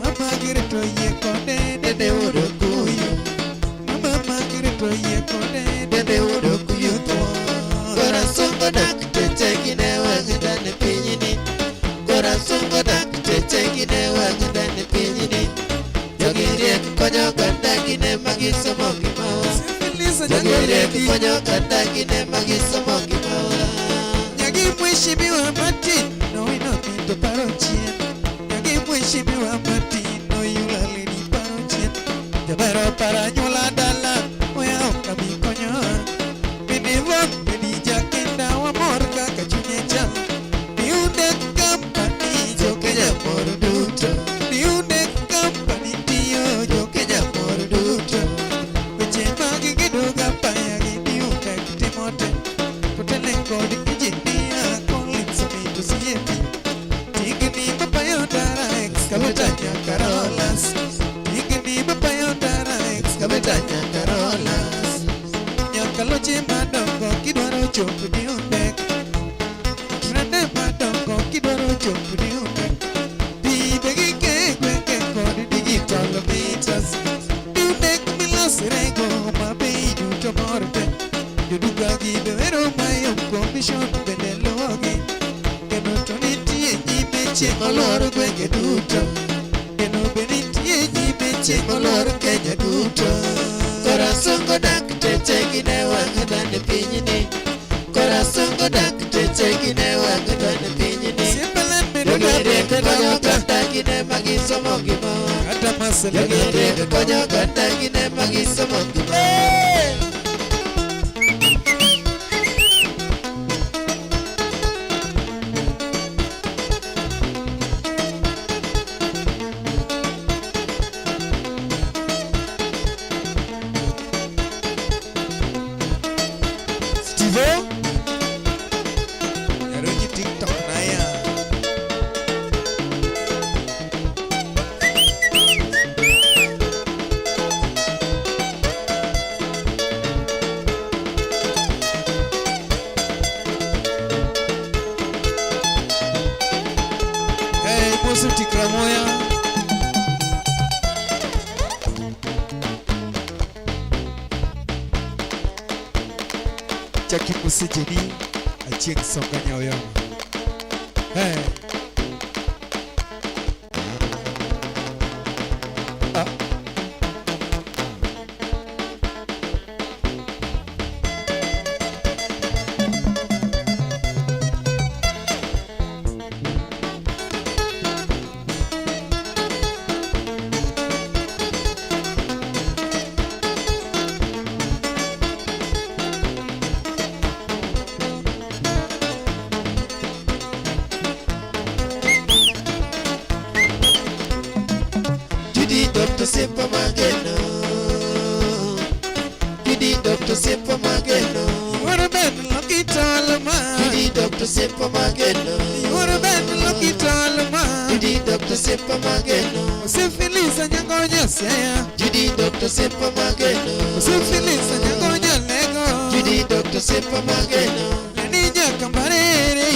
Mama girito yie kode Dede wuod okuyu. Mama magirito yie kode Dede wuod okuyu thuon. Korasungo dakteche gine wang' dhano e pinyni. Korasungo dakteche gine wang' dhano e pinyni. Jogi riek konyo oganda gine magisomo ngimawa. Lisa Jogi riek Nyagoledi. konyo oganda gine magisomo ngimawa. Nyagi mheshimiwa Martin nowino nindo paro chien. Nyagi mheshimiwa Martin noyula lady paro chien. Jabero para nyuola dala oyawo kambi konyowa. Minivon bedi jakenda wamor kaka chunye chal. Niunde company Jo Kenya mor duto. Niunde company tiyo jo Jo Kenya mor duto. weche mag gedo gapaya gi niunde timo te. Kotele kod engineer Collins Omito Sieti. Tigni mapayo ndara excavator nyaka rollers. Tigni mapayo ndara excavator Kabeta nyaka rollers. nyaka loche ma chopo Dundek. Trende madongo kidwaro chopo Dundek. Pibe gi gwenge kod digital meters. Dundek milosrego ma bei duto mor te. Joduka gi be wero mayom commission bende luwogi. Kendo to nitie nyime chieng' olworo gwenge duto. Kendo be nitie nyime chieng' olworo Kenya duto. Korasongo dakteche gine wang' dhano pinyni. Korasongo dakteche gine wang' dhano pinyni. Jogi riek konyo oganda gine ma gisomo gimor. Kata masele Jogi riek konyo oganda gine ma gisomo gimor. Stivo Yaronyi TikTok na ya. Hey, Musu Tikramoya. Jackie Musijeni Achieng' Songa Nyaoyama. Hey. Ah. Judy Dr. Sepa Mageno. Judy Dr. Sepa Mageno. Yuoro ben loki tol ma. Judy Dr. Sepa Mageno. Yuoro ben loki tol ma. Judy Dr. Sepa Mageno. Osifilisa nyangonya seya. Judy Dr. Sepa Mageno. Osifilisa nyangonya lego. Judy Dr. Sepa Mageno. Leni nyakambarere.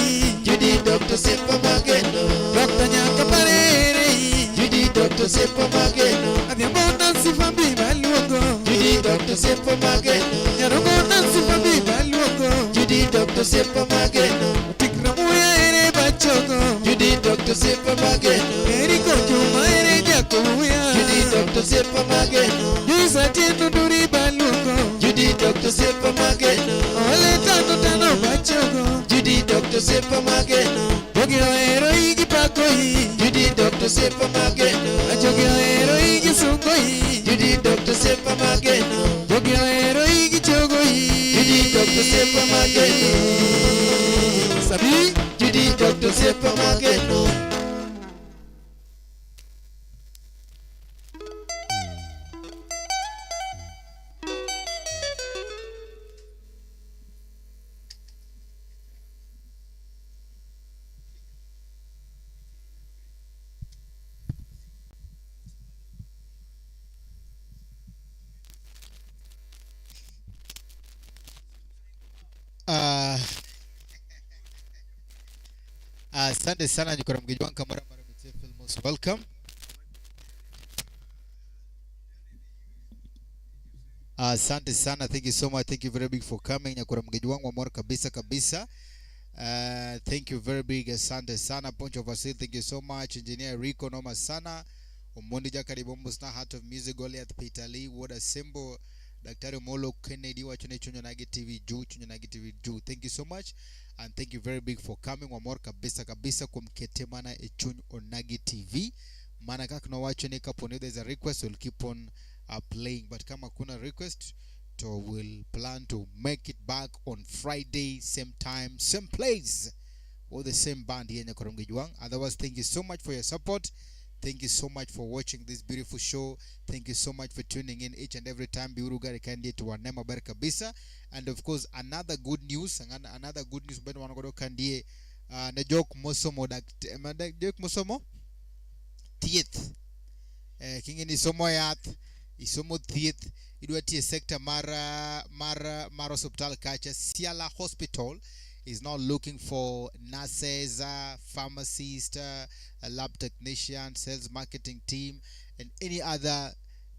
Judy Dr. Sepa Mageno. Dr. Nyakambarere. Judy Dr. Sepa Mageno. Adhiambo Nancy Fambi baluogo. Judy Dr. Sepa Mageno. Nyarongo Nancy Fambi baluogo. Judy Dr. Sepa Mageno. Tikramuya ere bachogo. Judy Dr. Sepa Mageno. Eriko Juma ere jakuya. Judy Dr. Sepa Mageno. Yusa tiendo duri baluogo. Judy Dr. Sepa Mageno. Ole tano tano bachogo. Judy Dr. Sepa Mageno. Jogi ohero igi pako i. Judy Dr. Sepa Mageno. Jogi ohero igi sungo i. Judy Dr. Sepa Mageno. Jogi ohero igi chogo i. Judy Dr. Sepa Mageno. Sabi. Judy Dr. Sepa Mageno. Asante sana Nyikora Mgejwang Kamara Mara Mitie feel most welcome. Asante sana, thank you so much, thank you very big for coming. Nyakura Mgejwang wa mor kabisa kabisa. Thank you very big, asante sana. Poncho Vasil, thank you so much. Engineer Rico, noma sana. Omondi Jakari Bombos na Heart of Music, Goliath Peter Lee, What a Symbol, Daktari Molo Kennedy wacho ni chuny onagi TV juu, chuny onagi TV juu. Thank you so much and thank you very big for coming. Wamor kabisa kabisa kuom kete mana e chuny onagi TV. Mana kaka nowacho ni kapo ni there's a request we'll keep on playing, but kama kuna request to we'll plan to make it back on Friday, same time, same place, or the same band here in Nyakorongi Juang. Otherwise, thank you so much for your support. Thank you so much for watching this beautiful show. Thank you so much for tuning in each and every time. Biuru gari kandi to wanema ber kabisa. And of course, another good news, another good news bado wanagodo kandie ne jok mosomo jok mosomo thieth. King'e ni isomo yath, isomo thieth, Idwa tiyo e sector mar osuptal kacha, Siala Hospital is now looking for nurses, pharmacists, lab technician, sales marketing team, and any other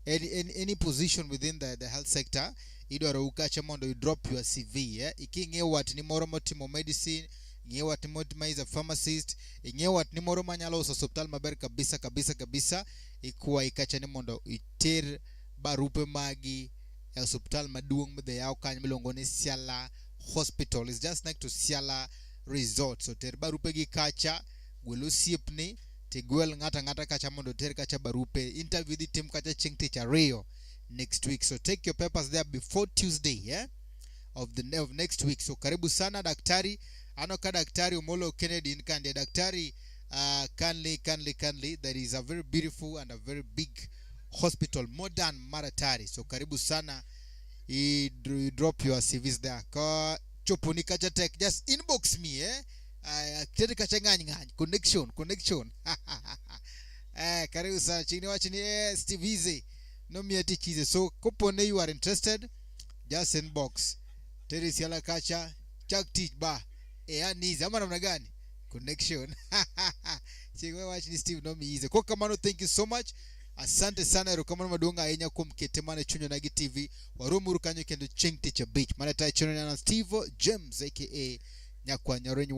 any position within the health sector. Idwaro kacha mondo you drop your CV, eh? Iking'eyo watni moro motimo medicine, ing'eyo watni moro ma is a pharmacist, ing'eyo watni moro manyalo uso osuptal maber kabisa kabisa kabisa, ikwayi kacha ni mondo iter barupe magi e osuptal maduong' midhi yaw kanyo miluongo ni Siala Hospital. It's just next to Siala Resort. So ter barupe gi kacha, gwel osiepni, tigwel ng'ato ang'ata kacha mondo oter kacha barupe. Interview dhi tim kacha chieng' tich ariyo next week. So take your papers there before Tuesday, yeah? Of next week. So karibu sana daktari. Ano ka daktari Omolo Kennedy in Kandie. Daktari, kindly, kindly, kindly. There is a very beautiful and a very big hospital, modern maratari. So karibu sana. You drop your CVs there. Ka choponi kacha tek, just inbox me, eh? Tere kacha ng'any ng'any. Connection, connection. Karibu sana. Chini wachini, Steve Easy. No miya tich easy. So kopone you are interested, just inbox. Tere Siala kacha, chak tich ba. Anizi ama namna gani? Connection. Chini wachini Steve no mi easy. Kwa kamano, thank you so much. Asante sana, erokamano maduong' ahinya kuom kete mana chunyona gi TV. Waromuru kanyo kendo chieng' tich abich. Mana tayo chenro na Steve James aka Nyakwa Nyarenyo.